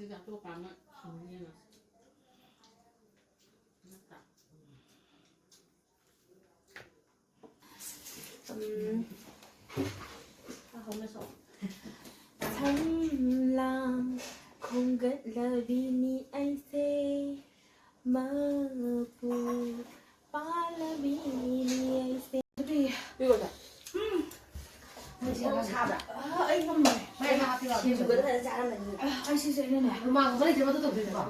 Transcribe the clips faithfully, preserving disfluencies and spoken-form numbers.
ꯁꯤꯗ ꯑꯇꯣꯞꯄ ꯑꯃ ꯁꯨꯝ ꯌꯦꯡꯉꯁꯤ꯫ ꯎꯝ꯫ ꯁꯝꯂꯥꯡ ꯈꯣꯝꯒꯠꯂꯕꯤꯅꯤ ꯑꯩꯁꯦ, ꯃꯄꯨ ꯄꯥꯜꯂꯕꯤꯅꯤ ꯑꯩꯁꯦ꯫ ꯑꯗꯨꯗꯤ ꯄꯤꯔꯣꯗ꯫ ꯎꯝ꯫ ꯃꯣꯔꯣꯛ ꯁꯥꯕ꯭ꯔꯥ? ꯑ, ꯑꯩ ꯉꯝꯃꯣꯏ꯫ ꯃꯌꯥꯝ ꯍꯥꯞꯄꯤꯔꯣ? ꯁꯤꯡꯖꯨꯒꯗꯣ ꯐꯖꯅ ꯆꯥꯔꯝꯃꯅꯤ꯫ ꯑ, ꯑꯩ ꯁꯤꯁꯦ ꯑꯩꯅꯅꯦ꯫ ꯍꯨꯃꯥꯡ ꯑꯃ ꯂꯩꯇ꯭ꯔꯕ ꯇꯧꯗꯣꯏꯅꯤꯀꯣ꯫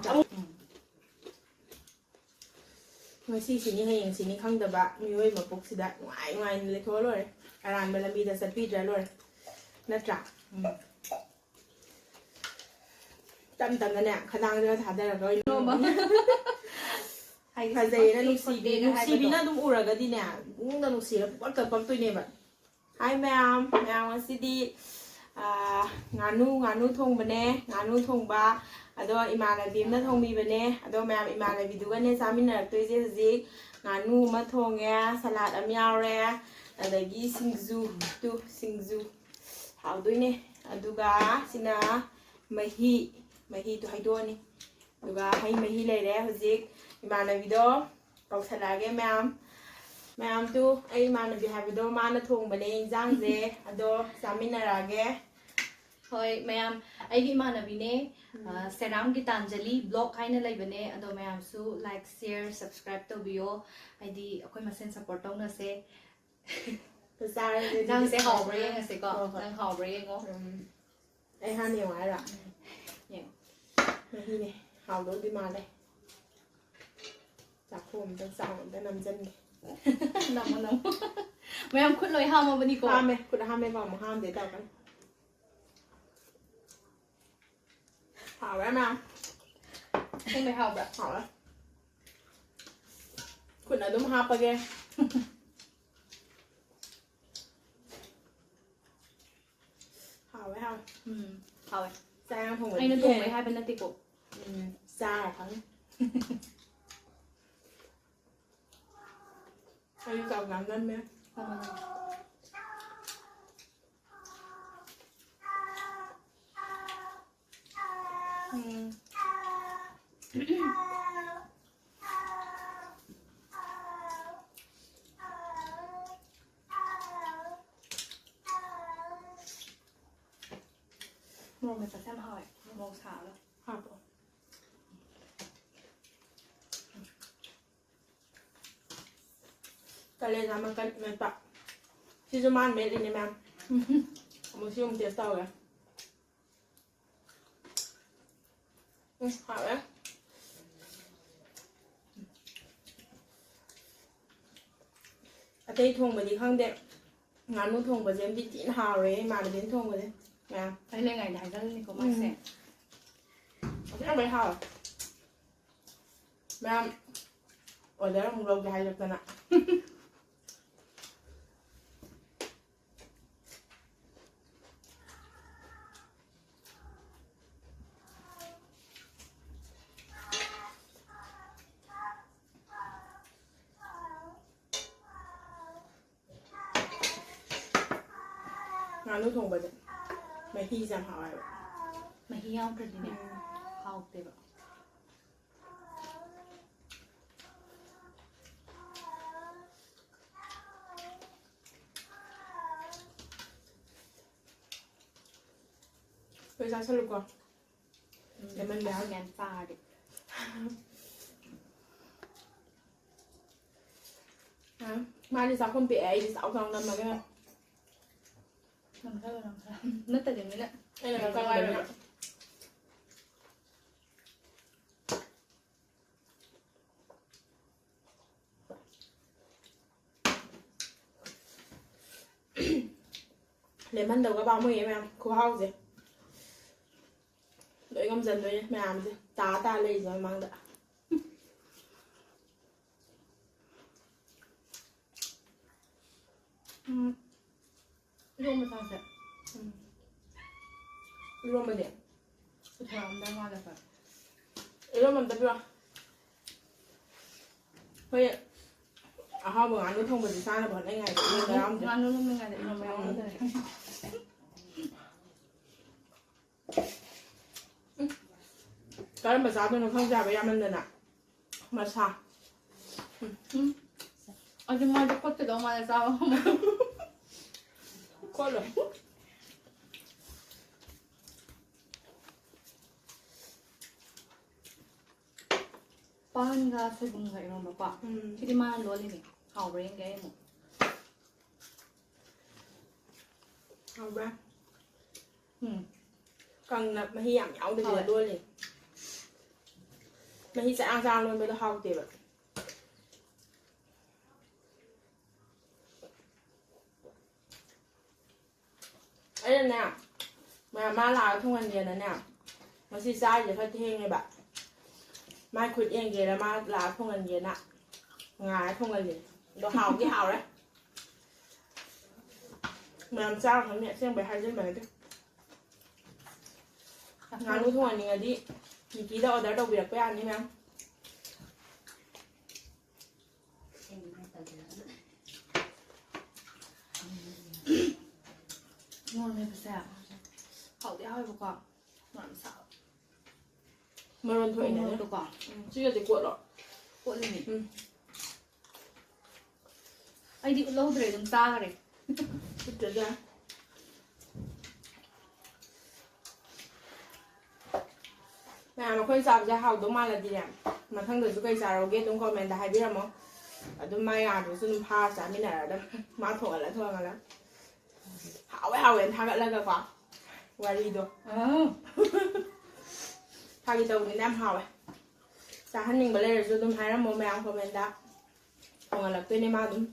ꯉꯁꯤ ꯁꯤꯅꯤ, ꯍꯌꯦꯡ ꯁꯤꯅꯤ ꯈꯪꯗꯕ ꯃꯤꯑꯣꯏ ꯃꯄꯣꯛꯁꯤꯗ ꯅꯨꯡꯉꯥꯏ ꯅꯨꯡꯉꯥꯏꯅ ꯂꯩꯊꯣꯛꯑ ꯂꯣꯏꯔꯦ꯫ ꯑꯔꯥꯟꯕ ꯂꯝꯕꯤꯗ ꯆꯠꯄꯤꯗ꯭ꯔ ꯂꯣꯏꯔꯦ꯫ ꯅꯠꯇ꯭ꯔꯥ? ꯎꯝ꯫ ꯇꯞ ꯇꯞꯅꯅꯦ, ꯈꯗꯥꯡꯗ ꯊꯥꯗꯔꯒ ꯑꯣꯏꯅ ꯅꯣꯡꯃ꯫ ꯍꯥꯏꯗꯤ ꯐꯖꯩꯌꯦꯅ ꯁꯤ ꯅꯨꯡꯁꯤꯕꯤ-, ꯈꯣꯠꯇꯦꯒ ꯅꯨꯡꯁꯤꯕꯤꯅ ꯍꯥꯏꯕꯗꯣ꯫ ꯑꯗꯨꯝ ꯎꯔꯒꯗꯤꯅꯦ, ꯄꯨꯛꯅꯤꯡꯗ ꯅꯨꯡꯁꯤꯔ ꯄꯨꯡꯀꯞꯇ ꯀꯞꯇꯣꯏꯅꯦꯕ꯫ ꯍꯥꯏ ꯃꯌꯥꯝ, ꯃꯌꯥꯝ ꯉꯁꯤꯗꯤ, ꯑꯥ, ꯉꯥꯅꯨ, ꯉꯥꯅꯨ ꯊꯣꯡꯕꯅꯦ, ꯉꯥꯅꯨ ꯊꯣꯡꯕ꯫ ꯑꯗꯣ ꯏꯃꯥꯟꯅꯕꯤ ꯑꯃꯅ ꯊꯣꯡꯕꯤꯕꯅꯦ꯫ ꯑꯗꯣ ꯃꯌꯥꯝ ꯏꯃꯥꯟꯅꯕꯤꯗꯨꯒꯅꯦ ꯆꯥꯃꯤꯟꯅꯔꯛꯇꯣꯏꯁꯦ ꯍꯧꯖꯤꯛ꯫ ꯉꯥꯅꯨ ꯑꯃ ꯊꯣꯡꯉꯦ, ꯁꯂꯥꯗ ꯑꯃ ꯌꯥꯎꯔꯦ, ꯑꯗꯒꯤ ꯁꯤꯡꯖꯨ, ꯇꯨ, ꯁꯤꯡꯖꯨ ꯍꯥꯎꯗꯣꯏꯅꯦ꯫ ꯑꯗꯨꯒ ꯁꯤꯅ ꯃꯍꯤ, ꯃꯍꯤꯗꯣ ꯍꯩꯗꯣꯛꯑꯅꯤ꯫ ꯑꯗꯨꯒ ꯍꯩ ꯃꯍꯤ ꯂꯩꯔꯦ꯫ ꯍꯧꯖꯤꯛ ꯏꯃꯥꯟꯅꯕꯤꯗꯣ ꯀꯧꯁꯜꯂꯛꯑꯒꯦ ꯃꯌꯥꯝ꯫ ꯃꯌꯥꯝꯗꯨ ꯑꯩ ꯏꯃꯥꯟꯅꯕꯤ ꯍꯥꯏꯕꯗꯣ ꯃꯥꯅ ꯊꯣꯡꯕꯅꯦ ꯏꯟꯖꯥꯡꯁꯦ꯫ ꯑꯗꯣ ꯆꯥꯃꯤꯟꯅꯔꯛꯑꯒꯦ꯫ ꯍꯣꯏ ꯃꯌꯥꯝ, ꯑꯩꯒꯤ ꯏꯃꯥꯟꯅꯕꯤꯅꯦ꯫ ꯎꯝ꯫ ꯑ, ꯁꯦꯅꯥꯝ ꯒꯤꯇꯥꯟꯖꯂꯤ ꯕ꯭ꯂꯣꯛ ꯍꯥꯏꯅ ꯂꯩꯕꯅꯦ꯫ ꯑꯗꯣ ꯃꯌꯥꯝꯁꯨ like, share, subscribe ꯇꯧꯕꯤꯌꯣ꯫ ꯍꯥꯏꯗꯤ ꯑꯩꯈꯣꯏ ꯃꯁꯦꯟ support ꯇꯧꯅꯁꯦ꯫ ꯆꯥꯔꯁꯦ ꯑꯗꯨꯗꯤ꯫ ꯏꯟꯖꯥꯡꯁꯦ ꯍꯥꯎꯕ꯭ꯔꯥ ꯌꯦꯡꯉꯁꯦꯀꯣ꯫ ꯍꯣꯏ, ꯍꯣꯏ꯫ ꯅꯪ ꯍꯥꯎꯕ꯭ꯔꯥ ꯌꯦꯡꯉꯣ꯫ ꯎꯝ꯫ ꯑꯩ ꯍꯥꯟꯅ ꯌꯦꯡꯉꯣ ꯍꯥꯏꯔꯣ? ꯌꯦꯡꯉꯣ꯫ ꯃꯍꯤꯅꯦ꯫ ꯍꯥꯎꯗꯧꯗꯤ ꯃꯥꯜꯂꯦ꯫ ꯆꯥꯛꯈꯣꯝ ꯑꯝꯇꯪ ꯆꯥꯎ ꯑꯝꯇ ꯅꯝꯖꯟꯒꯦ꯫ ꯅꯝꯃꯣ, ꯅꯝꯃꯣ꯫ ꯃꯌꯥꯝ ꯈꯨꯠ ꯂꯣꯏ ꯍꯥꯝꯃꯕꯅꯤꯀꯣ꯫ ꯍꯥꯝꯃꯦ꯫ ꯈꯨꯠ ꯍꯥꯝꯃꯦꯀꯣ꯫ ꯑꯃꯨꯛ ꯍꯥꯝꯗꯦ ꯇꯧꯔꯛꯀꯅꯤ꯫ ꯍꯥꯎꯔꯦ ꯃꯌꯥꯝ꯫ ꯑꯁꯦꯡꯕꯩ ꯍꯥꯎꯕ꯭ꯔꯥ? ꯍꯥꯎꯔꯦ꯫ ꯈꯨꯠꯅ ꯑꯗꯨꯝ ꯍꯥꯞꯄꯒꯦ꯫ ꯍꯥꯎꯋꯦ, ꯍꯥꯎꯋꯦ꯫ ꯎꯝ, ꯍꯥꯎꯋꯦ꯫ ꯆꯥꯛ ꯌꯥꯝ ꯊꯣꯡꯕꯗꯤ ꯑꯩꯅ ꯊꯣꯡꯕꯩ ꯍꯥꯏꯕ ꯅꯠꯇꯦꯀꯣ꯫ ꯎꯝ, ꯆꯥꯔ ꯈꯪꯅꯤ꯫ ꯑꯩꯁꯨ ꯆꯥꯛ ꯂꯥꯝꯖꯟꯕ ꯌꯥꯏ꯫ ꯎꯝ꯫ ꯎꯝ꯫ ꯃꯣꯔꯣꯛ ꯃꯦꯠꯄꯁꯦ ꯌꯥꯝ ꯍꯥꯎꯋꯦ, ꯃꯣꯔꯣꯛ ꯁꯥꯕ꯫ ꯍꯥꯎꯕ꯭ꯔꯣ? ꯀꯂꯦꯖꯥ ꯃꯀꯟ ꯃꯦꯠꯄ꯫ ꯁꯤꯁꯨ ꯃꯥꯅ ꯃꯦꯠꯂꯤꯅꯦ, ꯃꯌꯥꯝ꯫ ꯑꯃꯨꯛ ꯁꯤ ꯑꯃꯨꯛ ꯇꯦꯁ ꯇꯧꯔꯒꯦ꯫ ꯎꯝ, ꯍꯥꯎꯋꯦ꯫ ꯑꯇꯩ ꯊꯣꯡꯕꯗꯤ ꯈꯪꯗꯦ꯫ ꯉꯥꯅꯨ ꯊꯣꯡꯕꯁꯦ ꯑꯃꯗꯤ ꯊꯤꯅ ꯍꯥꯎꯔꯦ, ꯏꯃꯥꯟꯅꯕꯤꯅ ꯊꯣꯡꯕꯁꯦ꯫ ꯃꯌꯥꯝ꯫ ꯑꯩ ꯂꯩꯉꯥꯏꯗ ꯍꯥꯏꯖꯜꯂꯤꯅꯤꯀꯣ ꯃꯥꯁꯦ꯫ ꯎꯝ꯫ ꯑꯁꯦꯡꯕꯩ ꯍꯥꯎꯋꯦ꯫ ꯃꯌꯥꯝ order ꯑꯃꯨꯛ ꯂꯧꯒꯦ ꯍꯥꯏꯔꯛꯇꯅ꯫ ꯉꯥꯅꯨ ꯊꯣꯡꯕꯁꯦ ꯃꯍꯤꯁꯦ ꯌꯥꯝ ꯍꯥꯎꯋꯦꯕ꯫ ꯃꯍꯤ ꯌꯥꯎꯗ꯭ꯔꯗꯤꯅꯦ, ꯎꯝ꯫ ꯍꯥꯎꯇꯦꯕ꯫ ꯂꯣꯏ ꯆꯥꯁꯜꯂꯨꯀꯣ꯫ ꯎꯝ, ꯂꯦꯃꯟ ꯒ꯭ꯔꯥꯁ꯫ ꯌꯥꯝ ꯆꯥꯔꯗꯤ꯫ ꯑ, ꯃꯥꯗꯤ ꯆꯥꯛꯈꯨꯝ ꯄꯤꯛꯑꯦ, ꯑꯩꯗꯤ ꯆꯥꯎ ꯆꯥꯎ ꯅꯝꯃꯒ꯫ ꯅꯝꯊꯔꯣ, ꯅꯝꯊꯔꯣ꯫ ꯅꯠꯇꯗꯤ ꯃꯤꯅ ꯑꯩꯅ ꯀꯩꯅꯣ ꯀꯟꯕꯅꯤꯅ꯫ ꯇꯧꯔꯣꯏꯕ꯫ ꯂꯦꯃꯟꯗꯧꯒ ꯄꯥꯝꯃꯨꯏꯌꯦ ꯃꯌꯥꯝ, ꯈꯨꯍꯥꯎꯁꯦ꯫ ꯂꯣꯏ ꯉꯝꯖꯟꯗꯣꯏꯅꯦ ꯃꯌꯥꯝꯁꯦ, ꯇꯥ ꯇꯥ ꯂꯩꯔꯤꯁꯦ ꯃꯃꯥꯡꯗ꯫ ꯎꯝ, ꯏꯔꯣꯝꯕ ꯆꯥꯁꯦ꯫ ꯎꯝ꯫ ꯏꯔꯣꯝꯕꯗꯤ? ꯄꯨꯊꯣꯔꯛꯑꯝꯗꯧ ꯃꯥꯜꯂꯦ ꯑꯩꯈꯣꯏ꯫ ꯏꯔꯣꯝꯕ ꯑꯝꯇ ꯄꯤꯔꯛꯑꯣ꯫ ꯑꯩꯈꯣꯏ ꯑꯍꯥꯎꯕ ꯉꯥꯅꯨ ꯊꯣꯡꯕꯁꯦ ꯆꯥꯅꯕ ꯍꯣꯠꯅꯔꯤꯉꯩꯗ ꯏꯔꯣꯝꯕ ꯌꯥꯎꯔꯝꯗ꯭ꯔꯦ꯫ ꯉꯥꯅꯨ ꯂꯨꯝꯃꯤꯉꯩꯗ ꯏꯔꯣꯝꯕ ꯎꯝ꯫ ꯌꯥꯎꯔꯝꯗ꯭ꯔꯦ꯫ ꯎꯝ꯫ ꯀꯔꯝꯕ ꯆꯥꯗꯣꯏꯅꯣ ꯈꯪꯗꯦ ꯍꯥꯏꯕ, ꯌꯥꯝꯃꯟꯗꯅ꯫ ꯃꯁꯥ꯫ ꯎꯝ꯫ ꯑꯗꯨ ꯃꯥꯗꯤ ꯈꯣꯠꯀꯗꯧ ꯃꯥꯜꯂꯦ ꯆꯥꯕ ꯉꯝꯃꯣꯏ꯫ ꯈꯣꯠꯂꯣꯏ꯫ ꯄꯥꯟꯒ ꯁꯣꯏꯕꯨꯝꯒ ꯏꯔꯣꯝꯕꯀꯣ꯫ ꯎꯝ꯫ ꯁꯤꯗꯤ ꯃꯥꯅ ꯂꯣꯜꯂꯤꯅꯦ꯫ ꯍꯥꯎꯕ꯭ꯔꯥ ꯌꯦꯡꯒꯦ ꯑꯩ ꯑꯃꯨꯛ꯫ ꯍꯥꯎꯕ꯭ꯔꯥ? ꯎꯝ꯫ ꯀꯪꯅ ꯃꯍꯤ ꯌꯥꯝ ꯌꯥꯎꯗꯕꯤꯗ ꯍꯥꯎꯋꯦ꯫ ꯂꯣꯜꯂꯤ꯫ ꯃꯍꯤ ꯆꯔꯥꯡ ꯆꯔꯥꯡ ꯂꯣꯟꯕꯗꯣ ꯍꯥꯎꯇꯦꯕ꯫ ꯑꯩꯅꯅꯦ, ꯃꯥ, ꯃꯥ ꯂꯥꯛꯑꯒ ꯊꯣꯡꯍꯟꯒꯦꯅꯅꯦ, ꯉꯁꯤ ꯆꯥꯔꯤꯁꯦ ꯈꯔ ꯊꯦꯡꯉꯦꯕ꯫ ꯃꯥꯏ ꯈꯨꯠ ꯌꯦꯡꯒꯦꯅ ꯃꯥ ꯂꯥꯛꯑꯒ ꯊꯣꯡꯍꯟꯒꯦꯅ ꯉꯥꯏꯔ ꯊꯣꯡꯍꯜꯂꯤꯅꯦ꯫ ꯑꯗꯣ ꯍꯥꯎꯗꯤ ꯍꯥꯎꯔꯦ꯫ ꯃꯌꯥꯝ ꯆꯥꯔ ꯈꯪꯅꯤ, ꯑꯁꯦꯡꯕꯩ ꯍꯥꯏꯖꯤꯟꯕ ꯅꯠꯇꯦ꯫ ꯉꯥꯅꯨ ꯊꯣꯡꯍꯟꯅꯤꯡꯉꯗꯤ ꯅꯤꯀꯤꯗ order ꯇꯧꯕꯤꯔꯛꯄ ꯌꯥꯅꯤ ꯃꯌꯥꯝ꯫ ꯃꯣꯔꯣꯛ ꯃꯦꯠꯄꯁꯦ ꯍꯥꯎꯗꯤ ꯍꯥꯎꯋꯦꯕꯀꯣ, ꯃꯣꯔꯣꯛ ꯌꯥꯝ ꯁꯥꯕ꯫ ꯃꯔꯣꯟ ꯊꯣꯛꯏꯅꯦ꯫ ꯃꯣꯔꯣꯛꯇꯣꯀꯣ꯫ ꯎꯝ, ꯁꯤꯒꯗꯤ ꯀꯣꯠꯂꯣ꯫ ꯀꯣꯠꯂꯤꯅꯦ꯫ ꯎꯝ꯫ ꯑꯩꯗꯤ ꯎꯠꯍꯧꯗ꯭ꯔꯦ, ꯑꯗꯨꯝ ꯆꯥꯈ꯭ꯔꯦ꯫ ꯎꯠꯇ꯭ꯔꯗꯤ ꯌꯥꯔꯦ꯫ ꯃꯌꯥꯝ, ꯑꯩꯈꯣꯏꯅ ꯆꯥꯕꯁꯦ ꯍꯥꯎꯗꯧ ꯃꯥꯜꯂꯗꯤꯅꯦ, ꯃꯊꯪꯗꯁꯨ ꯀꯩ ꯆꯥꯔꯧꯒꯦ ꯑꯗꯨꯝ comment ꯍꯥꯏꯕꯤꯔꯝꯃꯣ꯫ ꯑꯗꯨꯝ ꯃꯥ ꯌꯥꯗ꯭ꯔꯁꯨ ꯑꯗꯨꯝ ꯐꯥꯔ ꯆꯥꯃꯤꯟꯅꯔꯒ ꯑꯗꯨꯝ ꯃꯥ ꯊꯣꯡꯍꯜꯂ ꯊꯣꯡꯍꯜꯂ꯫ ꯍꯥꯎꯋꯦ ꯍꯥꯎꯋꯦꯅ ꯊꯥꯒꯠꯂꯒꯀꯣ ꯋꯥꯔꯤꯗꯣ꯫ ꯑꯥ꯫ ꯐꯥꯒꯤ ꯇꯧꯕꯅꯤꯅ ꯌꯥꯝ ꯍꯥꯎꯋꯦ꯫ ꯆꯥꯍꯟꯅꯤꯡꯕ ꯂꯩꯔꯁꯨ ꯑꯗꯨꯝ ꯍꯥꯏꯔꯝꯃꯣ ꯃꯌꯥꯝ comment꯫ ꯊꯣꯡꯍꯜꯂꯛꯇꯣꯏꯅꯦ ꯃꯥ ꯑꯗꯨꯝ꯫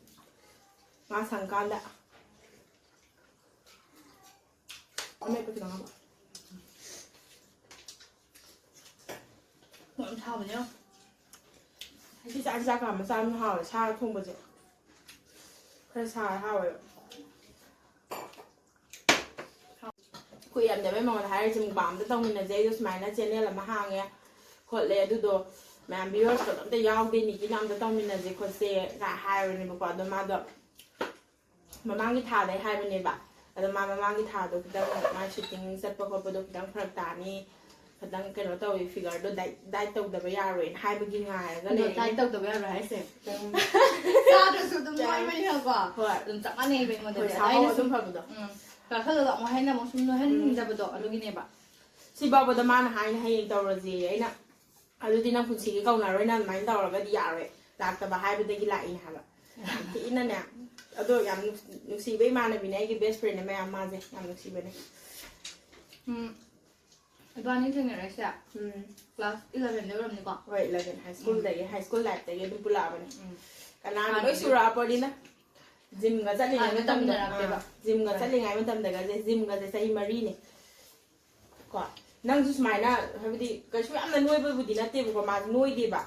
ꯃꯥ ꯁꯪꯀꯥꯟꯗ꯫ ꯑꯃꯦꯠꯄ ꯈꯤꯇꯪ ꯍꯥꯞꯄꯣ꯫ ꯃꯣꯔꯣꯛ ꯌꯥꯝ ꯁꯥꯕꯅꯦ ꯌꯦꯡꯉꯣ꯫ ꯁꯤ ꯆꯥꯛ, ꯆꯥꯛꯀ ꯑꯃ ꯆꯥꯕꯅ ꯍꯥꯎꯋꯦ, ꯁꯥ ꯊꯣꯡꯕꯁꯦ꯫ ꯈꯔ ꯁꯥꯔ ꯍꯥꯎꯋꯦꯕ꯫ ꯀꯨꯏꯔꯝꯅꯦꯕ ꯃꯉꯣꯟꯗ ꯍꯥꯏꯔꯤꯁꯦ, mukbang ꯑꯝꯇ ꯇꯧꯃꯤꯟꯅꯁꯦ, ꯑꯩꯗꯣ ꯁꯨꯃꯥꯏꯅ channel ꯑꯃ ꯍꯥꯡꯉꯦ ꯈꯣꯠꯂꯦ, ꯑꯗꯨꯗꯣ ꯃꯌꯥꯝ viewersꯀ ꯑꯝꯇ ꯌꯥꯎꯗꯦ, ꯅꯤꯀꯤꯅ ꯑꯝꯇ ꯇꯧꯃꯤꯟꯅꯁꯦ ꯈꯣꯠꯁꯦ ꯀꯥꯏ ꯍꯥꯏꯕꯅꯦꯕꯀꯣ꯫ ꯑꯗꯣ ꯃꯥꯗꯣ ꯃꯃꯥꯡꯒꯤ ꯊꯥꯗꯩ ꯍꯥꯏꯕꯅꯦꯕ꯫ ꯑꯗꯣ ꯃꯥ ꯃꯃꯥꯡꯒꯤ ꯊꯥꯗꯣ ꯈꯤꯇꯪ ꯃꯥ shooting ꯆꯠꯄ ꯈꯣꯠꯄꯗꯣ ꯈꯤꯇꯪ ꯐꯔꯛ ꯇꯥꯅꯤ, ꯈꯤꯇꯪ ꯀꯩꯅꯣ ꯇꯧꯋꯤ, figure ꯗꯣ diet, diet ꯇꯧꯗꯕ ꯌꯥꯔꯣꯏꯅ ꯍꯥꯏꯕꯒꯤ ꯉꯥꯏꯔꯒ ꯑꯗꯣ ꯂꯩꯔꯦ꯫ Diet ꯇꯧꯗꯕ ꯌꯥꯔꯣꯏ ꯍꯥꯏꯁꯦ꯫ ꯎꯝ. ꯆꯥꯗ꯭ꯔꯁꯨ ꯑꯗꯨꯝ ꯅꯣꯏꯕꯅꯤꯅꯀꯣ꯫ ꯍꯣꯏ. ꯑꯗꯨꯝ ꯆꯞ ꯃꯥꯟꯅꯩꯕ ꯑꯩꯉꯣꯟꯗꯗꯤ꯫ ꯍꯣꯏ, ꯑꯗ ꯁꯥꯍꯧ ꯑꯩꯅ ꯁꯨꯝ ꯑꯗꯨꯝ ꯐꯕꯗꯣ. ꯎꯝ, ꯀꯥꯈꯠꯂꯒ ꯑꯃꯨꯛ ꯍꯦꯟꯅ ꯑꯃꯨꯛ ꯁꯨꯝ ꯅꯣꯏꯍꯟꯅꯤꯡꯗꯕꯗꯣ ꯑꯗꯨꯒꯤꯅꯦꯕ꯫ ꯁꯤ ꯐꯥꯎꯕꯗ ꯃꯥꯅ ꯍꯥꯏꯅ ꯍꯌꯦꯡ ꯇꯧꯔꯁꯦ꯫ ꯑꯩꯅ, "ꯑꯗꯨꯗꯤ ꯅꯪ ꯄꯨꯟꯁꯤꯒꯤ ꯀꯧꯅꯔꯣꯏ, ꯅꯪ ꯑꯗꯨꯃꯥꯏꯅ ꯇꯧꯔꯒꯗꯤ ꯌꯥꯔꯣꯏ, ꯂꯥꯛꯇꯕ ꯍꯥꯏꯕꯗꯒꯤ ꯂꯥꯛꯏꯅꯦ" ꯍꯥꯏꯕ꯫ ꯌꯥꯝ ꯊꯤꯅꯅꯦ꯫ ꯑꯗꯣ ꯌꯥꯝ ꯅꯨꯡ-, ꯅꯨꯡꯁꯤꯕ ꯏꯃꯥꯟꯅꯕꯤꯅꯦ, ꯑꯩꯒꯤ best friend ꯅꯦ ꯃꯌꯥꯝ, ꯃꯥꯁꯦ ꯌꯥꯝ ꯅꯨꯡꯁꯤꯕꯅꯦ꯫ ꯎꯝ, ꯏꯕꯥꯅꯤ ꯊꯦꯡꯅꯔꯛꯏꯁꯦ ꯎꯝ. Class eleven ꯗ ꯑꯣꯏꯔꯝꯅꯤꯀꯣ꯫ ꯍꯣꯏ, eleven, high school ꯗꯒꯤ, high school life ꯇꯒꯤ ꯑꯗꯨꯝ ꯄꯨꯜꯂꯛꯑꯕꯅꯦ꯫ ꯎꯝ. ꯀꯅꯥꯅ ꯂꯣꯏ ꯍꯥꯟꯅꯗꯤ ꯁꯨꯔꯛꯑꯄꯣꯠꯅꯤꯅ꯫ Gym ꯒ ꯆꯠꯂꯤꯉꯩ ꯍꯥꯟꯅ ꯃꯇꯝꯗ, ꯇꯝꯅꯔꯛꯇꯦꯕ꯫ ꯑꯥ, gym ꯒ ꯆꯠꯂꯤꯉꯩ ꯃꯇꯝꯗꯒꯁꯦ, gym ꯒꯁꯦ ꯆꯍꯤ ꯃꯔꯤꯅꯦ꯫ ꯀꯣ, ꯅꯪꯁꯨ ꯁꯨꯃꯥꯏꯅ, ꯍꯥꯏꯕꯗꯤ ꯀꯩꯁꯨ ꯌꯥꯝꯅ ꯅꯣꯏꯕꯕꯨꯗꯤ ꯅꯠꯇꯦꯕꯀꯣ, ꯃꯥꯁꯨ ꯅꯣꯏꯗꯦꯕ꯫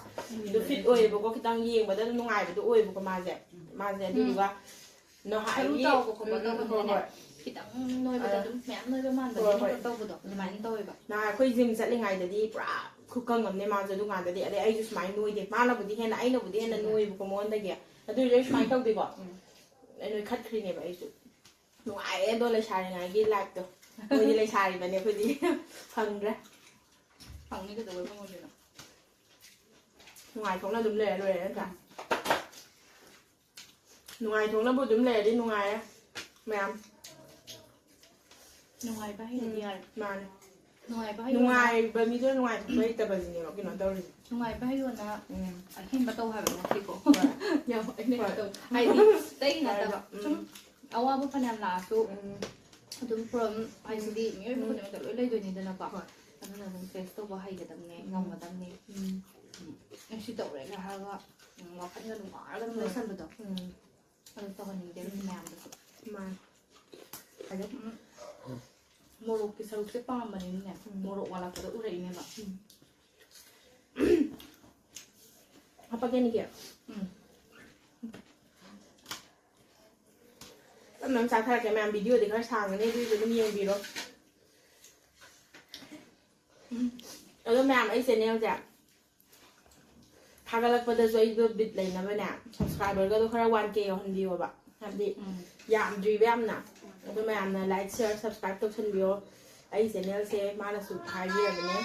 ꯑꯗꯨ fit ꯑꯣꯏꯌꯦꯕꯀꯣ, ꯈꯤꯇꯪ ꯌꯦꯡꯕꯗ ꯑꯗꯨꯝ ꯅꯨꯡꯉꯥꯏꯕꯗꯣ ꯑꯣꯏꯌꯦꯕꯀꯣ ꯃꯥꯁꯦ꯫ ꯃꯥꯁꯦ ꯑꯗꯨꯗꯨꯒ ꯁꯔꯨ ꯅꯍꯥꯟꯒꯤ, ꯆꯥꯎꯕ ꯈꯣꯠꯄ ꯎꯝ, ꯎꯝ, ꯍꯣꯏ, ꯇꯧꯕꯅꯤꯅꯅꯦ, ꯍꯣꯏ. ꯈꯤꯇꯪ ꯅꯣꯏꯕꯗ ꯑꯥ. ꯑꯗꯨꯝ ꯃꯌꯥꯝ ꯅꯣꯏꯕ ꯃꯥꯟꯕ ꯍꯣꯏ, ꯈꯣꯠꯄ ꯍꯣꯏ. ꯇꯧꯕꯗꯣ ꯑꯗꯨꯃꯥꯏꯅ ꯇꯧꯋꯦꯕ꯫ ꯅꯍꯥꯟ ꯑꯩꯈꯣꯏ gym ꯆꯠꯂꯤꯉꯩꯗꯗꯤ ꯄꯨꯔꯥ ꯈꯨꯀꯪ ꯑꯃꯅꯦ ꯃꯥꯁꯦ ꯑꯗꯨꯀꯥꯟꯗꯗꯤ꯫ ꯑꯗꯩ ꯑꯩꯁꯨ ꯁꯨꯃꯥꯏꯅ ꯅꯣꯏꯗꯦ, ꯃꯥꯅꯕꯨꯗꯤ ꯍꯦꯟꯅ, ꯑꯩꯅꯕꯨꯗꯤ ꯍꯦꯟꯅ ꯎꯝ. ꯅꯣꯏꯌꯦꯕꯀꯣ ꯃꯉꯣꯟꯗꯒꯤ꯫ ꯑꯗꯨ ꯑꯣꯏꯔꯁꯨ ꯑꯩ ꯁꯨꯃꯥꯏꯅ ꯇꯧꯗꯦꯀꯣ꯫ ꯎꯝ. ꯑꯩ ꯅꯣꯏꯈꯠꯈ꯭ꯔꯤꯅꯦꯕ ꯑꯩꯁꯨ꯫ ꯅꯨꯡꯉꯥꯏꯔꯦ ꯑꯗꯣ ꯂꯩꯁꯥꯔꯤꯉꯩꯒꯤ life ꯇꯣ꯫ ꯃꯣꯏꯗꯤ ꯂꯩꯁꯥꯔꯤꯕꯅꯦ, ꯑꯩꯈꯣꯏꯗꯤ ꯐꯪꯗ꯭ꯔꯦ꯫ ꯐꯪꯅꯤ, ꯀꯩꯗꯧꯕꯩ ꯐꯪꯉꯣꯏꯗꯣꯏꯅꯣ? ꯅꯨꯡꯉꯥꯏꯊꯣꯛꯅ ꯑꯗꯨꯝ ꯂꯩꯔ ꯂꯣꯏꯔꯦ ꯅꯠꯇ꯭ꯔꯥ? ꯅꯨꯡꯉꯥꯏꯊꯣꯛꯅꯕꯨ ꯑꯗꯨꯝ ꯂꯩꯔꯗꯤ ꯅꯨꯡꯉꯥꯏꯔꯦ ꯃꯌꯥꯝ꯫ ꯅꯨꯡꯉꯥꯏꯕ ꯍꯩꯔꯗꯤ ꯌꯥꯔꯦ꯫ ꯃꯥꯅꯦ꯫ ꯅꯨꯡꯉꯥꯏꯕ ꯍꯩꯕ ꯅꯨꯡꯉꯥꯏꯕ ꯃꯤꯗꯨꯅ ꯅꯨꯡꯉꯥꯏꯊꯣꯛꯄ ꯍꯩꯇꯕꯁꯤꯅꯦꯕ ꯀꯩꯅꯣ ꯇꯧꯔꯤꯁꯦ꯫ ꯅꯨꯡꯉꯥꯏꯕ ꯍꯩꯌꯣꯅ ꯎꯝ. ꯑꯍꯦꯟꯕ ꯇꯧ ꯍꯥꯏꯕ ꯅꯠꯇꯦꯀꯣ꯫ ꯍꯣꯏ. ꯌꯥꯝ ꯑꯩꯅ ꯍꯣꯏ. ꯇꯧ ꯍꯥꯏꯗꯤ ꯑꯇꯩ ꯅꯠꯇꯕ ꯎꯝ. ꯁꯨꯝ ꯑꯋꯥꯕ ꯐꯅꯌꯥꯝ ꯂꯥꯛꯑꯁꯨ ꯎꯝ. ꯑꯗꯨꯝ problem ꯍꯥꯏꯁꯤꯗꯤ ꯎꯝ. ꯃꯤꯑꯣꯏꯕ ꯎꯝ. ꯈꯨꯗꯤꯡꯃꯛꯇ ꯂꯣꯏ ꯂꯩꯗꯣꯏꯅꯤꯗꯅꯀꯣ꯫ ꯍꯣꯏ. ꯑꯗꯨꯅ ꯑꯗꯨꯝ face ꯇꯧꯕ ꯍꯩꯒꯗꯕꯅꯦ, ꯎꯝ. ꯉꯝꯒꯗꯕꯅꯦ꯫ ꯎꯝ. ꯎꯝ, ꯑꯩ ꯁꯤ ꯇꯧꯔꯦꯒ ꯍꯥꯏꯔꯒ, ꯎꯝ, ꯋꯥꯈꯜꯒ ꯑꯗꯨꯝ ꯋꯥꯔꯒ ꯑꯗꯨꯝ ꯍꯣꯏ. ꯂꯩꯁꯟꯕꯗꯣ ꯎꯝ. ꯑꯗꯨ ꯇꯧꯍꯟꯅꯤꯡꯗꯦ ꯃꯤ ꯃꯌꯥꯝꯗꯁꯨ꯫ ꯃꯥꯅꯦ. ꯑꯗꯨꯝ, ꯎꯝ, ꯃꯣꯔꯣꯛꯀꯤ ꯁꯔꯨꯛꯁꯦ ꯄꯥꯝꯕꯅꯤꯅꯅꯦ, ꯎꯝ. ꯃꯣꯔꯣꯛ ꯋꯥꯠꯂꯛꯄꯗ ꯎꯔꯛꯏꯅꯦꯕ꯫ ꯎꯝ. ꯍꯥꯄꯛꯀꯦ ꯅꯤꯀꯤ? ꯎꯝ. ꯇꯞꯅ ꯑꯗꯨꯝ ꯆꯥꯊꯔꯛꯀꯦ ꯃꯌꯥꯝ, video ꯗꯤ ꯈꯔ ꯁꯥꯡꯒꯅꯤ, ꯑꯗꯨꯏꯁꯨ ꯑꯗꯨꯝ ꯌꯦꯡꯕꯤꯔꯣ꯫ ꯎꯝ. ꯑꯗꯣ ꯃꯌꯥꯝ, ꯑꯩ channel ꯁꯦ ꯊꯥꯒꯠꯂꯛꯄꯗꯁꯨ ꯑꯩꯗꯣ ꯕꯤꯠ ꯂꯩꯅꯕꯅꯦ, subscriber ꯒꯗꯣ ꯈꯔ one K ꯌꯧꯍꯟꯕꯤꯌꯣꯕ, ꯍꯥꯏꯕꯗꯤ ꯎꯝ. ꯌꯥꯝꯗ꯭ꯔꯤꯕ ꯌꯥꯝꯅ꯫ ꯑꯗꯣ ꯃꯌꯥꯝꯅ like, share, subscribe ꯇꯧꯁꯟꯕꯤꯌꯣ꯫ ꯑꯩ ꯆꯦꯅꯦꯜꯁꯦ ꯃꯥꯅꯁꯨ ꯍꯥꯏꯕꯤꯔꯕꯅꯦ꯫